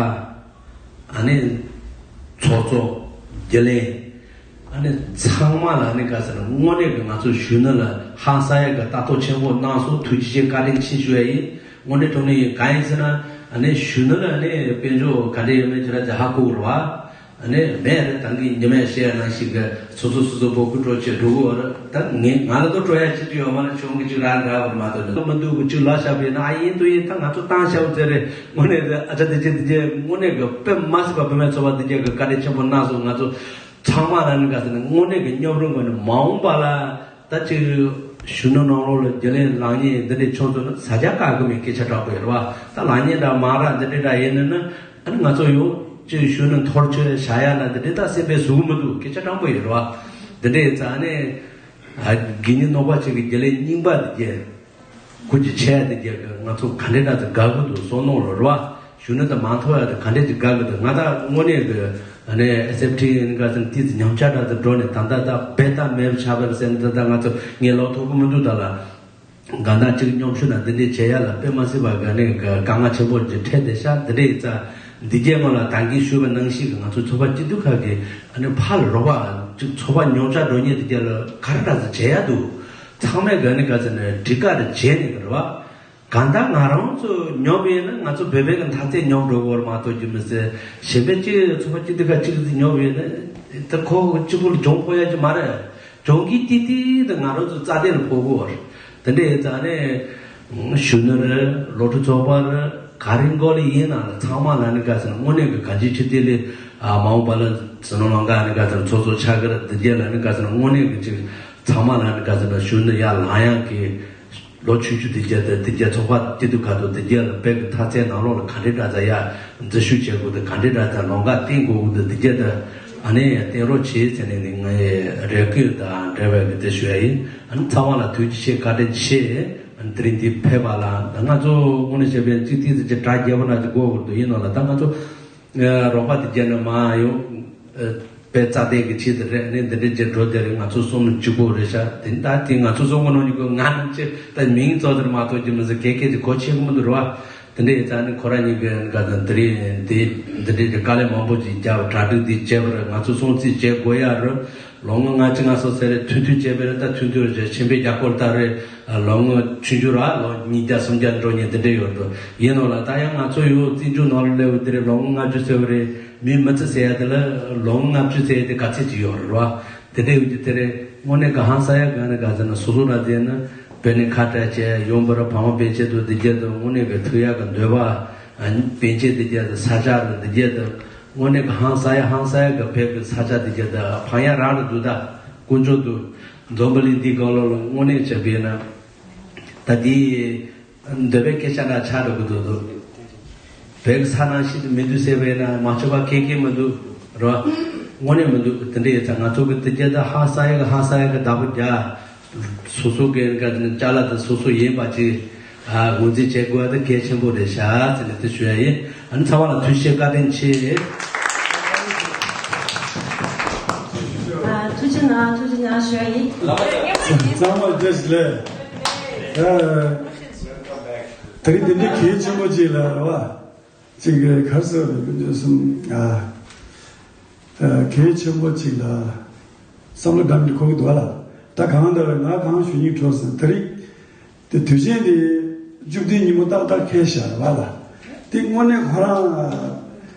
ཨ་ནི་ཚོགས་གཙོ། རྒྱུན་ལས། ཨ་ནི་ཚང་མ་ལ་ཨ་ནི་ག་ཟེར་ན་དངོས་གནས་ཀྱི་ང་ཚོ་གཞོན་ནུ་ལ་ཧང་སང་ཡ་གི་ལྟ་རྟོག་ཆེན་པོ་གནང་སོང་། ཐུགས་རྗེ་ཆེ་བཀའ་དྲིན་ཆེ་ཞུ་ཡ་ཡིན། དངོས་གནས་དྲང་གནས་ཡིན། གང་ཡིན་ཟེར་ན་ཨ་ནི་གཞོན་ནུ་ལ་ཨ་ནི་དཔལ་འབྱོར་ག་འདྲ་ཡོད་མེད་ཅི་ར་ཅི་ཧ་གོ་དགོས་རེད་བ། ཨ་ནི་མེད་རེད། ད་གིན་ཉི་མས་བཤད་ནང་བཞིན་གི་སོ་སོ་སོ་སོ་སྤོ་སྐུ་སྤྲོ་བྱེད་འགྲོ་གི་ཡོད་རེད། ད་ངས་ང་ལ་ལྟོས་སྤྲོ་ཡ་ཅི་ཅི་ཡོད་མ་རེད། གཞུང་གི་ཅིག་ར་འདྲ་བ་མ་གཏོགས་ལ་མི་འདུག་གི་ཅིག་ལབ་བཞག་པ་ཡིན་ན། ཨ་ཡིན་དུ་ཡིན། ད་ང་ཚོ་བཏང་བཞག་པ་ཟེར་རེད། དངོས་གནས་དེ་ཨ་ཅག་དེ་ཅི་དེ་ཅི་དངོས་གནས་གི་དཔེ་མ་སྲིད་པ་བུད་མེད་ཚོ་བ་དེ་ཅི་གི་བཀའ་དྲིན་ཆེན་པོ་གནང་སོང་། ང་ཚོ་ཚང་མ་ལ་ནི་ག་ཟེར་ན་དངོས་གནས་ཀྱི་སྙོབ་རུང་གི་ནི་མ་འོངས་པ་ལ་ད་ཅིག་གཞོན་ནུ་ནང་ལོགས་ལ་རྒྱུན་ལས་ལངས་ཉེས་འདི་འདྲའི་ཆུང་ཚོ་ནི་ཟ་རྒྱ་བཀག་གི་མེད། སྐད་ཆ་དྲང་པོ་ཡོད་རེད་བ། ད་ལངས་ཉེས་འདྲ་མ་ར་འདི་འདྲའི་འདྲ་ཡིན་ནི་ནི་ཨ་ནི་ང་ཚོ་ཡོང་ཅིག་གཞོན་ནུ་འཐོར་ཆོས་བྱ་ཡ་ན་འདི་འདྲའི་ད་སེམས་པའི་ཟུག་མི་འདུག་སྐད་ཆ་དྲང་པོ་ཡོད་རེད་བ། འདི་འདྲའི་ཡིན་ཙང་ནི་ཨ་དགེ་བསྙེན་ནོར་བ་ཅིག་གི་རྒྱུན་ལས་རྙིང་པ་འདི་རྒྱ། ཁོ་ཅི་བྱས་ཏེ་རྒྱལ་ཁབ་ང་ཚོ་ག་འདྲས་འདྲ་ཚོ་དགའ་གི་འདུག་བསམ་མནོ་ལོ་རེད་བ། གཞོན་ནུ་དང་མ་མཐོང་ཡ་དེ་ག་འདྲས་ཅིག་དགའ་གི་འདུག་ང་ད་དངོས་གནས་ཀྱི་ཨ་ནི་ཨེ་སི་ཨེཕ་ཊི་ནི་ག་ཚོད་ཏིས་ཉམས་ཆག་འདྲ་ཚོ་འགྲོ་ནས་ད་ལྟ་ད་བེད་ད་མེད་པ་ཆགས་པ་རེད་ཟེར་ནས། ད་ལྟ་ང་ཚོ་ངས་ལོག་ཐུབ་ཀྱི་མི་འདུག་ད་ལ་གང་ལྟར་ཅིག་སྙོམ་ཆུང་ན་འདི་འདྲས་བྱེད་ཡ་ལ་དཔེ་མ་སྲིད་པ་ག་ནས་དཀའ་ངལ་ཆེན་པོ་ཅིག་འཕྲད་བསྡད་ཤག་འདི་འདྲས་ཡིན་ཙང་འདི་རྒྱལ་ངོ་ལ་ད་གིན་ཞུས་པ་ནང་བཞིན་གྱི་ང་ཚོ་ཚོགས་པ་སྐྱིད་སྡུག་ཁག་གི་ཨ་ནི་ཕར་ལ་རོགས་པ་ཅིག་ཚོགས་པ་ཉམས་ཆག་འགྲོ་ཉེན་འདི་རྒྱལ་ལ་ག་རེ་འདྲ་ཚོ་བྱེད་ཡ་འདུག་ཚང་མས་ག་ནི་ག་ཚོད་ནས་འགྲིག་ག་རེ་བྱས་ནས་གི་རེད་བ། གང་ལྟར་ང་རང་ཚོ་ཉོབ་ཡོད་ན་ང་ཚོ་བོད་པའི་གི་མཐའ་ཚད་ཉོབ་འགྲོ་གི་རེད་མ་གཏོགས་རྒྱུ་མི་སྲིད། གཞན་པའི་གཅིག་ཚོགས་པ་གཅིག་འདི་ག་གཅིག་ཚོད་ཉོབ་ཡོད་ན་ད་ཁོ་གཅིག་པོ་ལ་གྱོང་ཕོག་ཡ་གི་མ་རེད། གྱོང་གི་ཏི་ཏི་དེ་ང་རང་ཚོ་རྩ་དེ་ལ་ཕོག་གི་རེད། དེ་འདྲ་ཡིན་ཙང་ནས་གཞོན་ནུ་རེད། སློབ་ཕྲུག་ཚོགས་པ་རེད། ག་རེ་མགོ་ལ་ཡིན་ན་ལ་ཚང་མ་ལ་ནི་ག་ཟེར་ན་དངོས་གནས་གི་གང་ཅིའི་ཕྱིར་དེ་ལས་མ་འོངས་པ་ལ་ཟེར་ནོ་ལོང་ག་ནི་ག་ཟེར་ན་ཚོགས་གཙོ་ཆགས་གི་རེད། དེ་རྒྱལ་ལ་ནི་ག་ཟེར་ན་དངོས་གནས་གི་ཅིག་ཚང་མ་ལ་ནི་ག་ཟེར་ན་གཞོན་ནུ་ཡར་ལངས་ཡག་གི་ལོ་ཆུང་ཆུང་དེ་རྒྱལ་དང་དེ་རྒྱལ་ཚོགས་པ་སྐྱིད་སྡུག་ཁ་ཐུག་དེ་རྒྱལ་ལ་བོད་ཀྱི་མཐའ་ཚད་ནང་ལོགས་ལ་ག་འདྲའི་འདྲ་ཚ་ཡ་འཛུལ་ཞུགས་བྱེད་དགོས་དང་ག་འདྲའི་འདྲ་ཚ་ལོང་ག་བསྟན་དགོས་དགོས་དང་དེ་རྒྱལ་དང་ཨ་ནེ་ཡ་བསྟན་རོགས་བྱེད་ཟེར་ནས་ནི་ངའི་རེ་སྐུལ་དང་འབྲེལ་བའི་གི་དེ་ཞུ་ཡ་ཡིན། ཨ་ནི་ཚང་མ་ལ་ཐུགས་རྗེ་ཆེ་བཀའ་དྲིན་ཆེ། ཨ་ནི་དེ་རིང་འདི་ཕེབས་པ་ལ་ང་ཚོ་དངོས་གནས་བཤད་པའི་གཅིག་ཏིག་ཙམ་གྱི་གྲ་རྒྱས་པོ་འདྲ་ཅིག་དགོས་དགོས་འདུག་ཡིན་ནོ་ལ་ད་ང་ཚོ་རོགས་པ་དེ་རྒྱལ་ནས་མ་ཡོང་། དཔེ་རྩ་དེ་གི་ཆེད་དུ་རེད། ནི་འདི་འདྲའི་རྒྱལ་འགྲོ་དེ་རེད། ང་ཚོ་གསུམ་གཅིག་པོ་རེད་ཤག་དེ་ད་དེ་ང་ཚོ་གསུམ་གི་ནང་ནས་ཀོ་ང་རང་ཆེ་ད་མིང་ཙོག་དེར་མ་གཏོགས་ཀྱི་མི་ཟེར་གེ་གེ་དེ་གོ་ཆེ་གི་མི་འདུག་རེད་བ། དེ་འདྲའི་ཡིན་ཙང་ནི་ཁོ་རང་གཉིས་ཀྱི་ག་དང་དེ་རིང་དེ་འདི་འདྲའི་གི་དཀའ་ལས་མང་པོ་ཅིག་རྒྱབ་གྲ་སྒྲིག་དེ་བྱས་པ་རེད། ང་ཚོ་སྲུང་བརྩི་བྱེད་དགོས་ཡ་རེད། ལོ་ངོ་ལྔ་བཅུ་ང་སོ་ཟེར་རེད། ཐུང་ཐུང་བྱས་པ་རེད། ད་ཐུང་ཐུང་རེད། ཆེན་པོའི་རྒྱ་སྐོར་ལྟ་རེད། ལོ་ངོ་ཆུང་ཆུང་ར་ལོ་ཉིས་བརྒྱ་སུམ་བརྒྱ་འགྲོ་ཉེན་དེ་འདྲ་ཡོད་འགྲོ་ཡིན་ནོ་ལ། ད་ཡང་ང་ཚོ་ཡོད་བཙན་བྱོལ་ནང་ལ་སླེབས་པ་དེ་རེད། ལོ་ངོ་ལྔ་བཅུ་ཟེར་བ་རེད། མི་མི་ཚེ་ཟེར་ཡ་དེ་ལ་ལོ་ངོ་ལྔ་བཅུ་ཟེར་ཡ་དེ་ག་ཚད་ཅིག་ཡོད་རེད་བ། དེ་འདྲ་ཡོད་ཀྱི་དེ་རེད། དངོས་གནས་ག་ཧང་སང་ཡ་ག་ནས་ག་ཟེར་ན་སོ་སོ་ར་ཟེར་ན་བོད་ནས་ཁ་བྲལ་བྱས་ཡོང་བར་ཕ་མ་སྤུན་མཆེད་དུ་འདི་རྒྱལ་དུ་དངོས་གནས་ག་ཐུག་ཡ་ག་འདོད་པ་སྤུན་མཆེད་འདི་རྒྱལ་དུ་ས་ཆ་རུ་འདི་རྒྱལ་དུ་དངོས་གནས་ག་ཧང་སང་ཡ་ཧང་སང་ཡ་ག་བོད་ཀྱི་ས་ཆ་འདི་རྒྱལ་དུ་ཕང་ཡ་རང་རུ་འདུག་ད་དཀོན་མཆོག་ཏུ། འཛམ་བུ་གླིང་འདིའི་སྒང་ལོགས་ལ་དངོས་གནས་བྱས་པས་ན། ད་འདི་འདོད་པའི་སྐད་ཆ་འདྲ་ཆགས་འགྲོ་གི་འདུག་འདུག་བོད་ཀྱི་ས་ནང་ཞིག་ཏུ་མི་འདུག་ཟེར་བས་ན་མ་ཆོག་པ་གང་གང་མི་འདུག་རོ། དངོས་གནས་མི་འདུག་དེ་འདྲ་ཡིན་ཙང་ང་ཚོ་གི་དེ་རྒྱལ་དུ་ཧང་སང་ཡ་གི་ཧང་སང་ཡ་གི་བདག་པོ་རྒྱག་སོ་སོ་གི་ག་ཅ་ལག་དེ་སོ་སོ་ཡིན་པ་ཅིག་ཨ་ངོས་འཛིན་བྱེད་དགོས་པ་དེ་གལ་ཆེན་པོ་རེད་ཤག་ཟེར་ནས་དེ་ཞུ་ཡ་ཡིན། ཨ་ནི་ཚང་མ་ལ་ཐུགས་རྗེ་ཆེ་བཀའ་དྲིན་ཆེ། ཨ་ཐུགས་རྗེ་གནང་། ཐུགས་རྗེ་གནང་ཞུ་ཡ་ཡིན། ཚང་མ་བཀྲ་ཤིས་བདེ་ལེགས། ཨ་དེ་རིང་འདི་འདྲའི་གལ་ཆེན་པོ་ཅིག་ལ་རེད་བ། ཅིག་ག་རེ་ཟེར་དགོས་རེད། སྐུ་མདུན་གསུམ་ཨ། གལ་ཆེན་པོ་ཅིག་ལ་བསམ་བློ་བསྒྲམས་ནས་གོ་གི་འདུག་ལ། ད་གང་ལྟར་ང་གང་ཞུ་སྙིང་བྲོ་སོང་། དེ་རིང་དེ་དུས་ཆེན་འདི་བཅུ་བདུན་ཉིན་མོ་ཏག་ཏག་འཁེལ་བཞག་རེད་བ་ལ། དེ་དངོས་གནས་ཁོ་རང་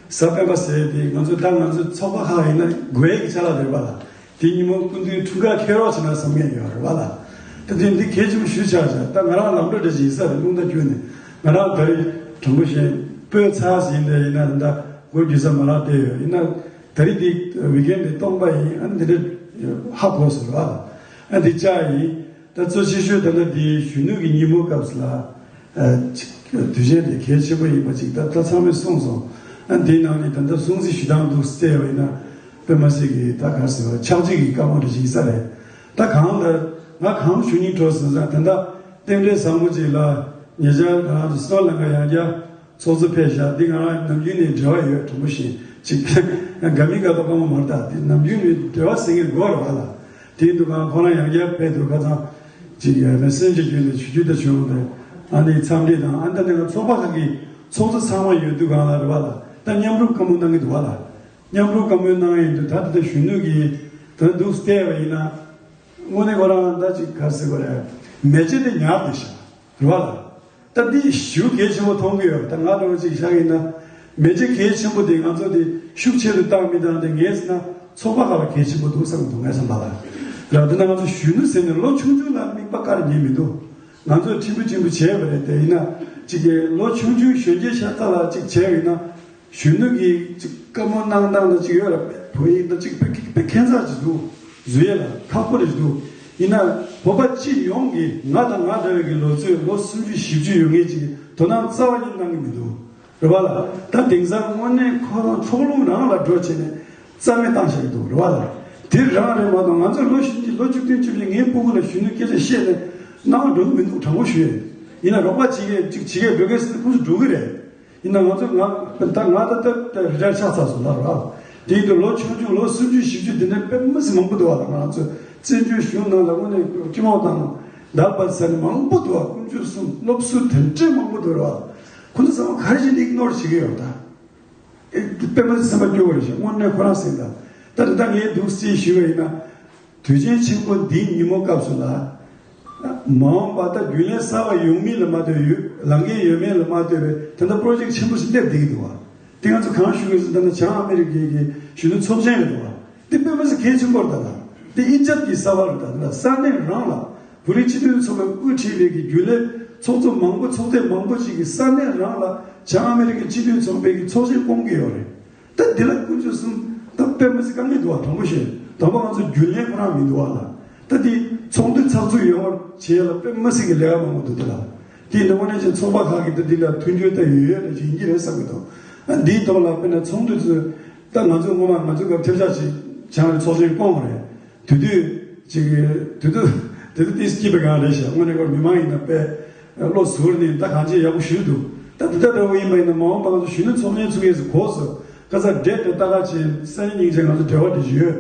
གཟའ་སྤེན་པ་ཟེར་དེ་ང་ཚོ་ད་ང་ཚོ་ཚོགས་པ་ཁག་ཡིན་ན་དགོས་ཡས་ཀྱི་ཆ་ལག་རེད་བ་ལ། དེ་ཉིན་མོ་སྐུ་མདུན་འཁྲུངས་སྐར་འཁེལ་རོགས་བྱེད་ན་བསམ་མཁན་ཡོད་རེད་བ་ལ། ད་དེ་འདི་གལ་ཆེན་པོ་ཞུ་ཆགས་བྱས། ད་ང་རང་ལམ་འགྲོ་འདྲ་ཞིག་ཡིན་ས་རེད། རླུང་རྟ་བརྒྱུགས་ནས་ང་རང་ད་རེས་དྲང་པོ་བཤད། སྤོས་ཚར་ཟིན་ཏེ་ཡིན་ན་ད་སྒོ་རྒྱུ་ས་མ་ལག་བལྟས་ཡོད། ཡིན་ན་ད་རེས་འདི་ཝི་ཀེན་འདི་སྟོང་པ་ཡིན། ཨ་ནི་འདི་འདྲ་ཧ་གོ་སོང་ར། ཨ་འདི་ཅག་ཡིན། ད་གཙོ་ཆེ་ཤོས་ད་ལྟ་འདི་གཞོན་ནུ་གི་ཉིན་མོ་སྐབས་སུ་ལ་ཨ་ཅིག་དུས་ཆེན་དེ་གལ་ཆེན་པོ་ཡིན་པ་ཅིག་ད་ད་ཚང་མས་གསུངས་སོང་། ཨ་འདིའི་ནང་ནས་ད་ལྟ་སྲུང་བརྩི་ཞུ་སྟངས་འདུག་བལྟས་པ་ཡིན་ན་དཔེ་མ་སྲིད་ཀྱི་ད་ག་ཟེར་བ་ཆག་འཇིག་གི་བཀའ་མོལ་རེ་ཞིག་ཡིན་ས་རེད། ད་གང་ལྟར་ང་གང་ཞུ་སྙིང་བྲོ་ཟིན་ས་ད་ལྟ་རྟེན་འབྲེལ་བཟང་པོ་ཅིག་ལ་ཉེ་ཆར་ང་རང་ཚོ་སི་ཊོག་ལན་ག་ཡང་བསྐྱར་ཚོགས་གཙོ་ཕེབས་བཞག་འདི་ང་རང་ནམ་རྒྱུན་ནས་འབྲེལ་བ་ཡོད། དྲང་པོ་བཤད་ཅིག་དགའ་མི་དགའ་ཐོག་སྐར་མ་མར་ད་འདི་ནམ་རྒྱུན་ནས་འབྲེལ་བ་ཟེར་མཁན་དགོས་རེད་བ་ལ། དེའི་འདུག་གང་ཁོ་རང་ཡང་བསྐྱར་ཕེབས་འདུག་ཁ་སང་ཅིག་མེ་སེན་ཇར་བརྒྱུད་ནས་ཞུ་རྒྱུ་ད་བྱུང་བས། ཨ་ནི་འཚམས་འདྲི་དང་ཨ་ད་ནི་ང་ཚོགས་པ་ཁག་གི་ཚོགས་གཙོ་ཚང་མ་ཡོད་དུས་གང་ལ་རེད་བ་ལ། ད་མཉམ་རུབ་བཀའ་མོལ་གནང་གི་འདུག་བ་ལ། མཉམ་རུབ་བཀའ་མོལ་གནང་ཡིན་དུས་ད་ལྟ་གཞོན་ནུ་གིས་ད་འདུག་བལྟས་པ་ཡིན་ན། དངོས་གནས་ཁོ་རང་ད་ཅིག་ག་རེ་ཟེར་དགོས་རེད། མེ་ལྕེ་དེ་ཉར་བསྡད་ཤག་རེད་བ་ལ། ད་འདི་ཞེ་པོ་གལ་ཆེན་པོ་མཐོང་གི་ཡོད། ད་ང་འདྲ་བོ་ཅིག་བཞག་ཡིན་ན། མེ་ལྕེ་གལ་ཆེན་པོ་དེ་ང་ཚོ་དེ་ཤུགས་ཆེ་རུ་བཏང་མི་བཏང་དེ་ངས་ཟེར་ན་ཚོགས་པ་ཁག་ལ་གལ་ཆེན་པོ་འདུག་བསམ་གྱི་འདུག་ངས་བསམ་པ་ལ། ར་དེ་ན་ང་ཚོ་གཞོན་ནུ་ཟེར་ནས་ལོ་ཆུང་ཆུང་ལ་མིག་དཔེ་དཀར་ཉེན་མི་འདུག་ང་ཚོས་ཕྲན་བུ་ཕྲན་བུ་བྱས་པ་རེད། དེ་ཡིན་ན་ཅིག་གི་ལོ་ཆུང་ཆུང་གཞོན་སྐྱེས་ཤ་སྟག་ལ་ཅིག་བྱས་ཡིན་ན། གཞོན་ནུ་གི་ཅིག་བཀའ་མོལ་གནང་སྟངས་དང་ཅིག་ཡོད་ར། བོད་ཡིག་དང་ཅིག་དཔེ་དཔེ་ཁྱད་མཚར་ཅིག་འདུག་བཟོ་ཡས་ལ་ཁག་པོ་རེ་ཞིག་འདུག་ཡིན་ན་བོད་པ་སྤྱི་ཡོངས་ཀྱི་ང་དང་ང་འདྲ་བའི་གི་ལོ་ཚོད་ལོ་སུམ་ཅུ་བཞི་བཅུ་ཡོད་མཁན་ཅིག་དོ་སྣང་རྩ་བ་ཉིད་གནང་གི་མི་འདུག་རེད་བ་ལ། ད་དེང་སང་དངོས་གནས་ཁོ་རང་ཕྱོགས་ལྷུང་རང་ལ་འགྲོ་བྱས་ནས་རྩ་མེད་བཏང་བཞག་གི་འདུག་རེད་བ་ལ། དེ་རང་རེད་མ་གཏོགས་ང་ཚོ་ལོ་བཞི་བཅུ་ལོ་བཅུ་བདུན་བཅུ་བཞི་ངའི་སྤུ་གུ་ལ་གཞོན་ནུ་སྐད་ཆ་བཤད་ནས་སྣང་བ་འགྲོ་གི་མི་འདུག་དྲང་པོ་ཞུ་ཡས། ཡིན་ན་རོགས་པ་བྱེད་མཁན་ཅིག་བྱེད་མཁན་འགྲོ་མཁན་ཟེར་ཁོ་ཚོ་འགྲོ་གི་རེད། ཡིན་ན་ང་ཚོ་ང་ད་ང་ད་ད་ད་རི་ཊ་ཡར་ཆགས་ཚར་སོང་ལབ་ར། དེ་ཡིན་དུས་ལོ་ཆུང་ཆུང་ལོ་སུམ་ཅུ་བཞི་བཅུ་དེ་འདྲ་དཔེ་མི་སྲིད་མང་པོ་འདུག་བ་ལ། ང་ཚོ་བཙན་བྱོལ་གཞུང་ནང་ལ་དངོས་གནས་སྤྱི་དམངས་དང་ལྡན་པ་ཟེར་ནས་མང་པོ་འདུག་བ། དཀོན་མཆོག་གསུམ་སློབ་ཟུར་དེ་འདྲས་མང་པོ་འདུག་ར། ཁོ་ཚོ་ཚང་མ་ག་རེ་བྱས་ནས་ཨིག་ནོར་བྱེད་ཀྱི་ཡོད་ད། ཨེ་དཔེ་མི་སྲིད་སེམས་པ་སྐྱོ་བོ་རེད་ཤག་དངོས་གནས་ཁོ་རང་སེམས་ད། ད་དེ་ད་ངས་འདུག་སེ་ཞུས་པ་ཡིན་ན། དུས་ཆེན་ཆེན་པོ་འདིའི་ཉིན་མོ་སྐབས་སུ་ལ། མ་འོངས་པ་ད་རྒྱུན་ལས་གསར་བ་ཡོང་མིན་ལ་མ་ལྟོས་ཡོད་ལངས་ཀྱི་ཡོད་མེད་ལ་མ་ལྟོས་པའི་ད་ལྟ་པོ་རོ་ཇེག་ཆེན་པོ་ཞིག་སླེབས་བསྡད་ཀྱི་འདུག་བ། དེ་ང་ཚོ་གང་ཞུ་གི་ཟེར་ད་ནི་བྱང་ཨ་མེ་རི་ཀའི་གི་གཞོན་ནུ་ཚོགས་ཆེན་རེད་འདུག་བ། དེ་དཔེ་མི་སྲིད་གལ་ཆེན་པོ་རེད་ད་ལ། དེ་དབྱེ་འབྱེད་ཀྱི་གསར་བ་རེད་ད་ལ། ས་གནས་རང་ལ་བོད་རིགས་སྤྱི་མཐུན་ཚོགས་པས་དབུ་ཁྲིད་པའི་གི་རྒྱུན་ལས་ཚོགས་གཙོ་མང་པོ་ཚོགས་སྡེ་མང་པོ་ཞིག་གིས་ས་གནས་རང་ལ་བྱང་ཨ་མེ་རི་ཀའི་སྤྱི་མཐུན་ཚོགས་པའི་གི་ཚོགས་ཆེན་སྐོང་གི་ཡོད་རེད། ད་འདི་ལ་དཀོན་མཆོག་གསུམ་ད་དཔེ་མི་སྲིད་དཀའ་ངལ་འདུག་བ། དྲང་པོ་བཤད་དང་པོ་ང་ཚོ་རྒྱུན་ལས་ཁོ་རང་མི་འདུག་བ་ལ། ད་འདི་ཚོགས་འདུ་ཚགས་ཚུད་ཡོང་བར་བྱེད་ཡ་ལ་དཔེ་མི་སྲིད་ཀྱི་ལས་ཀ་མང་པོ་འདུག་དེ་ལ། དེ་ཡིན་དུས་དངོས་གནས་ཅིག་ཚོགས་པ་ཁག་གིས་ད་འདི་ལ་མཐུན་འགྱུར་ད་ཡོད་ཡོད་ལ་ཅིག་ཡིན་གྱི་རེད་བསམ་གྱི་འདུག་ཨ་འདིའི་ཐོག་ལ་དཔེར་ན་ཚོགས་འདུ་ཚོས་ད་ང་ཚོ་སྔོན་མ་ང་ཚོ་སྐབས་ཐེབས་ཆག་ཅིག་བྱང་རི་ཚོགས་ཆེན་བསྐོང་བ་རེད། དེ་དུས་ཅིག་དེ་དུས་དེ་དུས་ཏིས་སྐྱིད་པའི་སྒང་རེད་ཤག་དངོས་གནས་ཁོ་མི་མང་ཡིན་ན་དཔེ་བློ་གཟུར་ནས་ད་གང་ཅི་ཡག་པོ་ཞུས་འདུག་ད་འདི་ལྟར་འདྲ་བོ་ཡིན་པ་ཡིན་ན་མ་འོངས་པ་ང་ཚོ་གཞོན་ནུ་ཚོགས་ཆེན་ཚུགས་ཡས་སུ་གོ་སོང་། ཁ་ཚ་འདྲེ་དེ་ལྟ་ག་ཅིག་སང་ཉིན་སྙིང་རྗེ་ང་ཚོ་འབྲེལ་བ་འདི་ཡོད།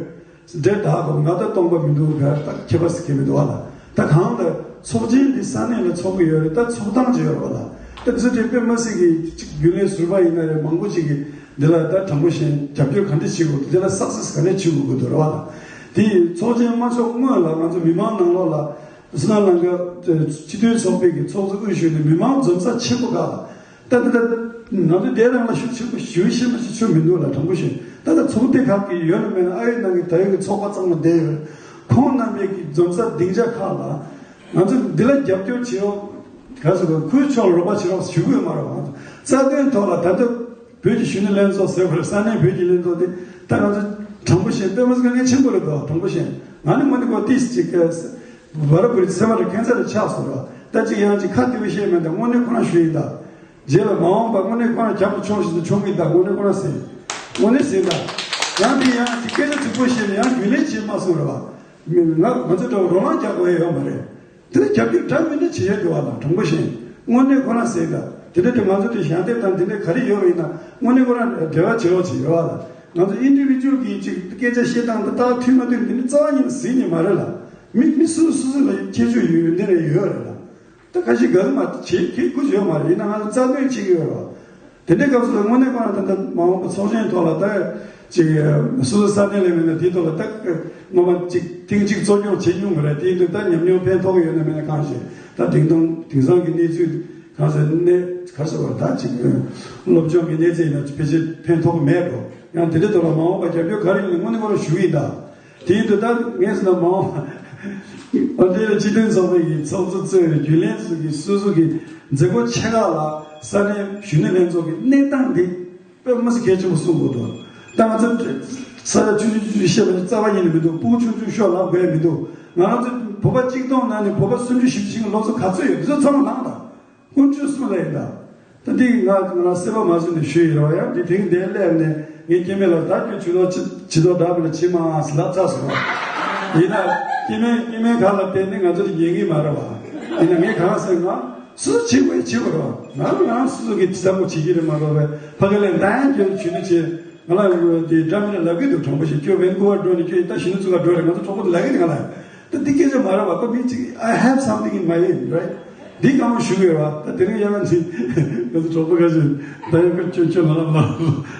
འདྲེ་ད་གོ་ང་ད་སྟོང་པ་མི་འདུག་ག་ད་ཁྱད་པར་སི་ཁྱད་མི་འདུག་བ་ལ། ད་གང་ལྟར་ཚོགས་ཆེན་འདི་ས་གནས་ལ་ཚོགས་ཀྱི་ཡོད་རེད། ད་ཚོགས་སྟངས་ཅིག་ཡོད་རེད་བ་ལ། ད་ཚོད་དེ་དཔེ་མ་སྲིད་ཀྱི་ཅིག་རྒྱུན་ལས་ཟུར་པ་ཡིན་ན་རེད་མང་པོ་ཅིག་གིས་འདི་ལ་ད་དྲང་པོ་བཤད་རྒྱབ་སྐྱོར་ག་འདྲ་བྱེད་དགོས་འདི་ལ་སག་སེ་སི་ག་འདྲ་བྱེད་དགོས་དགོས་འདུག་རེད་བ་ལ། དེ་ཡིས་ཚོགས་ཆེན་མ་ཚོགས་སྔོན་ལ་ང་ཚོ་མི་མང་ནང་ལོགས་ལ་སི་ནམ་ལང་ཀ་སྤྱི་མཐུན་ཚོགས་པའི་གི་ཚོགས་གཙོ་དབུ་བཞུགས་ནས་མི་མང་འཛོམས་ས་ཆེན་པོ་ཁག་ལ། ད་ད་ད་ང་ཚོ་འདས་རང་ལ་ཤུགས་ཆེན་པོ་ཞུ་ཤེས་མ་ཤེས་ཆོ་མི་འདུག་ལ་དྲང་པོ་བཤད། ད་ལྟ་ཚོགས་སྡེ་ཁག་གི་ཡོད་ན་མེད་ན་ཨ་ཡོད་ནང་གི་ད་ཡོད་ཀྱི་ཚོགས་པ་ཚང་མ་བསྡད་ཡོད། ཁོང་རྣམ་པའི་གི་འཛོམས་ས་སྡིངས་ཆ་ཁག་ལ་ང་ཚོ་འདི་ལ་རྒྱབ་སྐྱོར་བྱེད་རོགས། ག་ཚོད་ཁུལ་ཕྱོགས་ལ་རོགས་པ་བྱེད་རོགས་ཞུ་གི་ཡོད་མ་རེད། ང་ཚོ་རྩ་དོན་ཐོག་ལ་ད་ལྟ་བོད་ཀྱི་གཞོན་ནུ་ལྷན་ཚོགས་ཟེར་བ་རེད། ས་གནས་བོད་ཀྱི་ལྷན་ཚོགས་དེ་ད་ང་ཚོ་དྲང་པོ་བཤད་དཔེ་མ་སྲིད་དཀའ་ངལ་ཆེན་པོ་རེད་འདུག་དྲང་པོ་བཤད་ང་ནི་ངོ་ནི་ཁོ་ཏིས་ཅིག་བར་བར་ཚེ་བ་རེ་ཁན་སར་ཆགས་སོང་ར། ད་ཅིག་ཡང་ཅིག་ཁ་ཐུབ་བཤད་མེད་ད་དངོས་གནས་ཁོ་རང་ཞུ་ཡིན་ད། རྗེས་ལ་མ་འོངས་པ་དངོས་གནས་ཁོ་རང་རྒྱབ་ཏུ་ཕྱོགས་བཞིན་དུ་མཆོང་གི་ད་དངོས་གནས་ཁོ་རང་ཟེར། དངོས་གནས་ཟེར་ད། ཡང་དེ་ཡང་ཅིག་སྐད་ཆ་ཚིག་པོ་བཤད་ནས་ཡང་རྒྱུན་ལས་བྱེད་མ་སོང་ར་བ། མི་ང་ང་ཚོ་འདྲ་བོ་རོ་ལངས་རྒྱག་དགོས་ཡ་ཡོད་མ་རེད། དེ་ལ་རྒྱབ་སྐྱོར་འདྲ་མི་འདྲ་བྱེད་ཡ་འདུག་བ་ལ་དྲང་པོ་བཤད། དངོས་གནས་ཁོ་རང་ཟེར་ད། དེ་འདྲ་དེ་ང་ཚོ་དེ་ཞལ་འདེབས་དང་དེ་འདྲ་ག་རེ་ཡོད་པ་ཡིན་ན་དངོས་གནས་ཁོ་རང་འབྲེལ་བ་བྱེད་རོགས་བྱེད་ཡོད་བ་ལ། ང་ཚོ་ཨིན་ཌི་བི་ཇུ་ཨལ་གྱི་ཅིག་སྐད་ཆ་བཤད་སྟངས་དང་ཏག་མཐུན་མ་མཐུན་དེ་ནི་རྩ་བ་ཉིད་ནས་ཟིན་ནི་མ་རེད་ལ། མི་མི་སུ་སུ་སུ་ལ་ཁྱད་ཆོས་ཡོད་ཡོད་འདི་རེ་ཡོད་རེད་ལ། ད་ཁ་ཤས་དགའ་གི་མ་བྱེད་ཁྱེད་དགོས་ཡོད་མ་རེད། ཡིན་ན་ང་ཚོ་རྩ་དོན་བྱེད་ཀྱི་ཡོད་རེད་བ། དེ་འདྲའི་སྐབས་སུ་ལ་དངོས་གནས་ཁོ་རང་ད་ལྟ་མ་འོངས་པ་ཚོགས་ཆེན་ཐོག་ལ་ད་ཅིག་སོ་སོ་ས་གནས་ལ་མེད་ན་དེའི་ཐོག་ལ་ད་སྔོན་མ་ཅིག་ཐེངས་གཅིག་གཙོ་སྐྱོང་བྱེད་མྱོང་མ་རེད། དེ་ཡིན་དུས་ད་ཉམས་མྱོང་ཕན་ཐོགས་ཀྱི་ཡོད་ན་མེད་ན་གང་ཤེས། ད་དེང་དང་དེང་སང་གི་གནས་ཚུལ་གང་ཟེར་གནས་ག་ཟེར་བ་ད་ཅིག་སློབ་སྦྱོང་གི་གནས་ཚད་ཡིན་ན་ཕལ་ཆེར་ཕན་ཐོགས་མེད་འགྲོ། ཡང་དེ་འདྲའི་ཐོག་ལ་མ་འོངས་པ་རྒྱབ་སྐྱོར་ག་རེ་ཡིན་ན་དངོས་གནས་ཁོ་རང་ཞུ་གི་ཡིན་ད། དེ་ཡིན་དུས་ད་ངས་ཟེར་ན་མ་འོངས་པ་ཨོ་སྟྲེ་ལི་ཡ་སྤྱི་མཐུན་ཚོགས་པའི་གི་ཚོགས་གཙོ་གཙོས་རྒྱུན་ལས་ཚོ་གི་སོ་སོ་གི་མཛད་སྒོ་ཆེ་ཁག་ལ། ས་གནས་གཞོན་ནུ་ལྷན་ཚོགས་ཀྱི་གནས་སྟངས་འདི་དཔེ་མི་སྲིད་གལ་ཆེན་པོ་གསུང་དགོས་འདུག་ད་ང་ཚོ་ས་ཆ་ཆུང་ཆུང་ཆུང་ཆུང་བཤད་པ་ནི་རྩ་བ་ཉིད་ནས་མི་འདུག་སྤུ་གུ་ཆུང་ཆུང་ཤོག་ལབ་དགོས་མི་འདུག་ང་རང་ཚོ་བོད་པ་གཅིག་སྟོང་ནང་ནས་བོད་པ་སུམ་ཅུ་བཞི་བཅུ་ཞིག་སློབ་གསོ་ག་ཚོད་ཡོད། འདི་ཚོ་ཚང་མ་ནང་དང་། དཀོན་མཆོག་གསུམ་ལ་ཡིན་ད། ད་འདི་ང་ང་རང་སེམས་པ་མ་བཟོད་ནས་ཞུས་ཡིན་རོགས། ཡང་འདི་དེང་འདིར་སླེབས་ནས་ངའི་སྐྱེ་དམན་ལ་ད་ཁྱོད་ཇུས་གཏོགས་ཅི་ཇུས་གཏོགས་འདྲ་པོ་ལ་བྱེད་མ་ཟེར་ལབ་ཚར་སོང་། ཡིན་ན་སྐྱེ་དམན་སྐྱེ་དམན་ཁག་ལ་བརྟེན་ནས་ང་ཚོ་ལ་ཉན་གི་མ་རེད་བ། ཡིན་ན་ངས་གང་ཟེར་ན་སུ་བྱེད་དགོས་བྱེད་དགོས་རེད་བ། ང་རང་ང་རང་སོ་སོ་གི་བསམ་བློ་བྱེད་ཀྱི་རེད་མ་གཏོགས་པའི་ཕ་གི་ལ་འདང་རྒྱབ་ཇུས་གཏོགས་བྱེད། ང་ལ་དེ་འདྲ་མི་འདྲ་ལབ་གི་འདུག་དྲང་པོ་ཞིག་ཁྱོད་ཝེན་ཀུ་ཝར་འགྲོ་ནས་ཁྱོད་ད་གཞོན་ནུ་ཚོ་ག་འགྲོ་རེད། ང་ཚོ་གྲོགས་པོ་དེ་ལབ་གི་འདུག་ང་ལ། ད་འདི་སྐད་ཆ་མ་རེད་བ། ད་མི་གཅིག I have something in my head, right? འདི་གང་ཞུ་གི་རེད་བ། ད་དེ་རིང་ཡང་ང་ཚོ་གྲོགས་པོ་ཁ་ཤས་ད་ཡང་ཁྱོད་ཁྱོད་ཁྱོད་ང་ལ་མ་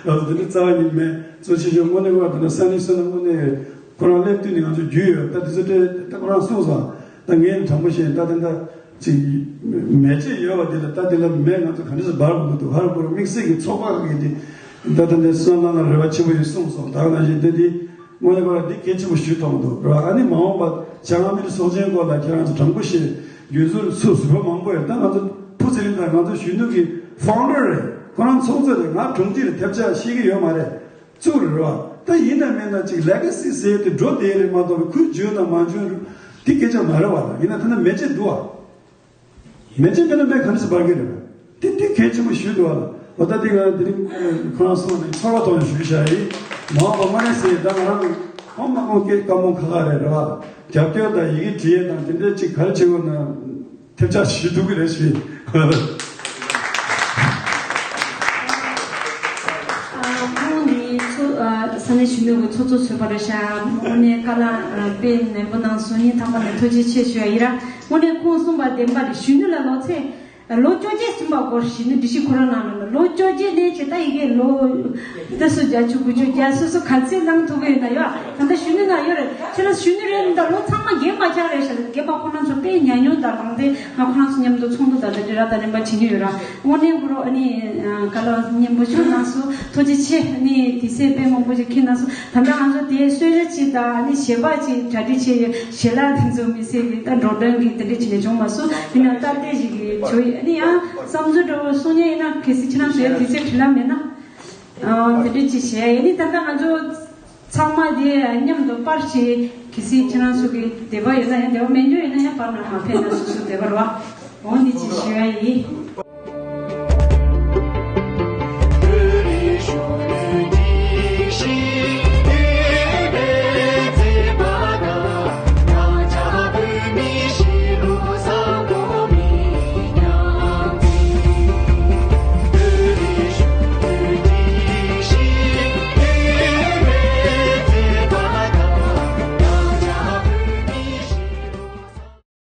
ལབ་དེ་འདྲ་རྩ་བ་ཉིད་མེད་གཙོ་ཆེ་ཤོས་དངོས་གནས་ཁོ་ད་ནི་ས་གནས་སོ་ན་དངོས་གནས་ཁོ་རང་སླེབས་དུས་ནས་ང་ཚོ་རྒྱུས་ཡོད། ད་དེ་ཚོ་ད་ཁོ་རང་གསུངས་སོང་། ད་ངས་དྲང་པོ་བཤད་ད་དེ་འདྲ། ཅིག་མེ་ལྕེ་ཡོད་པ་དེ་ལ་ད་དེ་ལ་མེ་ང་ཚོ་ག་འདྲ་སེ་འབར་དགོས་འདུག་ཧར་པོར་དམིགས་བསལ་གྱི་ཚོགས་པ་གི་དེ་ད་ད་འདི་སོན་ལ་ལ་རེ་བ་ཆེན་པོ་ཡོད་གསུངས་སོང་། ད་ང་བཞིན་དེ་དེ་དངོས་གནས་པར་འདི་གལ་ཆེན་པོ་ཞུ་མཐོང་འདུག་ར། ཨ་ནི་མ་འོངས་པ་བྱང་ཨ་མི་རི་ཚོགས་ཆེན་སྐོར་ལ་ཁྱེད་རང་ཚོ་དྲང་པོ་བཤད་རྒྱུན་ཚོ་སུ་ཟུར་པ་མང་པོ་ཡོད། ད་ང་ཚོ་ཕུ་ཚེ་རིང་དང་ང་ཚོ་གཞོན་ནུ་གི་ཕའུན་ཌར་རེད། ཁོ་རང་ཚོགས་གཙོ་རེད། ང་དྲུང་ཆེ་རེད། ཐེབས་ཆག་ཤེས་ཀྱི་ཡོད་མ་རེད། གཙུག་རེད་བ། ད་ཡིན་ན་མིན་ན་ཅིག་ལེ་ག་སི་ཟེར་དེ་འགྲོ་བསྡད་རེད་མ་གཏོགས་ཁོས་བརྗོད་དང་མ་བརྗོད་རུ་དེ་སྐད་ཆ་མ་རེད་བ། ད་ཡིན་ན་ད་ནི་མེ་ལྕེ་འདུག་བ། མེ་ལྕེ་མེད་ན་མེ་ག་འདྲ་སེ་འབར་གི་རེད་བ། དེ་དེ་གལ་ཆེན་པོ་ཞུས་འདུག་བ། འོ་ད་དེ་ང་དེ་རིང་ཁོ་རང་སོང་ནས་ཚོར་བ་ཐོག་ནས་ཞུས་བཞག་ཡིན། མ་འོངས་པ་དངོས་གནས་ཟེར་ད་ང་རང་ཧོམ་མ་ཁོང་སྐད་བཀའ་མོལ་ཁ་ཁ་རེད་རེད་བ། རྒྱབ་སྐྱོར་དང་ཡི་གེ་བྲིས་ཡས་དང་དེ་འདྲ་ཅིག་ག་རེ་བྱེད་དགོས་ན། ཐེབས་ཆག་ཞུ་ཐུབ་ཀྱི་རེད་ཞུ། ཁོང་ནི་ཚོ་ས་གནས་གཞོན་ནུ་གི་ཚོགས་གཙོ་ཚོད་པ་རེད་ཤག་དངོས་གནས་བཀའ་ལན་དཔེ་ནན་པོ་གནང་སོང་། སྙིང་ཐག་པ་ནས་ཐུགས་རྗེ་ཆེ་ཞུ་ཡ་ཡིན་ར། དངོས་གནས་ཁོང་གསུངས་པ་བདེན་པ་རེད། གཞོན་ནུ་ལ་ལོ་ཚད་ལོ་བཅོ་བརྒྱད་ཟིན་པ་སྐོར་གཞོན་ནུ་སྒྲིག་གཞི་ཁོ་རང་ནང་ལ་ལོ་བཅོ་བརྒྱད་ནས་བྱས་ད་ཡི་གེ་ལོ་ད་སོ་བརྒྱད་ཅུ་དགུ་བཅུ་བརྒྱད་སོ་སོ་ག་ཚད་གནང་ཐུབ་ཀྱི་ཡོད་ན་ཡོད། ད་ལྟ་གཞོན་ནུ་ན་ཡོད་རེད། ཁྱེད་རང་གཞོན་ནུ་རེད་ད་ལོ་ཚང་མ་རྒན་མ་ཆགས་རེད་ཤག་རྒན་པ་ཁོ་རང་ཚོ་དཔེ་ཉམས་མྱོང་དང་ལངས་ཏེ་ང་ཁོ་རང་ཚོ་མཉམ་དུ་ཚོགས་འདུ་དང་དེ་འདྲ་ར་དང་རིམ་པ་བྱེད་ཀྱི་ཡོད་ར། དངོས་གནས་ཁོ་རང་ཨ་ནི་བཀའ་སློབ་སྙན་པོ་ཞིག་གནང་སོང་། ཐུགས་རྗེ་ཆེ། ཨ་ནི་དུས་ཚོད་དཔེ་མང་པོ་ཞིག་ཁྱེར་གནང་སོང་། ད་ལྟ་ང་ཚོ་དེ་གསོལ་རས་ཅིག་དང་ཨ་ནི་ཞལ་པར་ཅིག་གྲ་སྒྲིག་བྱས་ཡོད། ཞལ་ལག་དེ་ཚོ་མི་སེར་གྱི་ད་འགྲོ་གྲོན་གྱི་དེ་འདྲ་བྱས་ནས་བྱུང་མ་སོང་། ཡིན་ནའང་ད་ལྟ་ཞིག་གི་བྱོས་ཡོད། ཨ་ནི་ཡང་བསམ་ཚུལ་འདྲ་བོ་གསུང་མཁན་ཡིན་ན་གལ་སྲིད་ཁྱེད་རང་ཚོའི་དུས་ཚོད་བྲལ་ལ་མེད་ན། ཨ་དེ་འདྲ་ཅིག་བྱས་ཡིན་ནི་ད་ལྟ་ང་ཚོ་ཚང་མ་དེ་མཉམ་དུ་པར་ཞིག་གལ་སྲིད་ཁྱེད་རང་ཚོ་གི་འདོད་པ་ཡོད་ན་ཡང་འདོད་པ་མེད་འགྲོ་ཡོད་ན་ཡང་པར་ནང་མ་ཕེབས་ན་སོ་སོའི་འདོད་པ་རེད་བ། འོ་འདི་ཅིག་ཞུ་ཡ་ཡིན།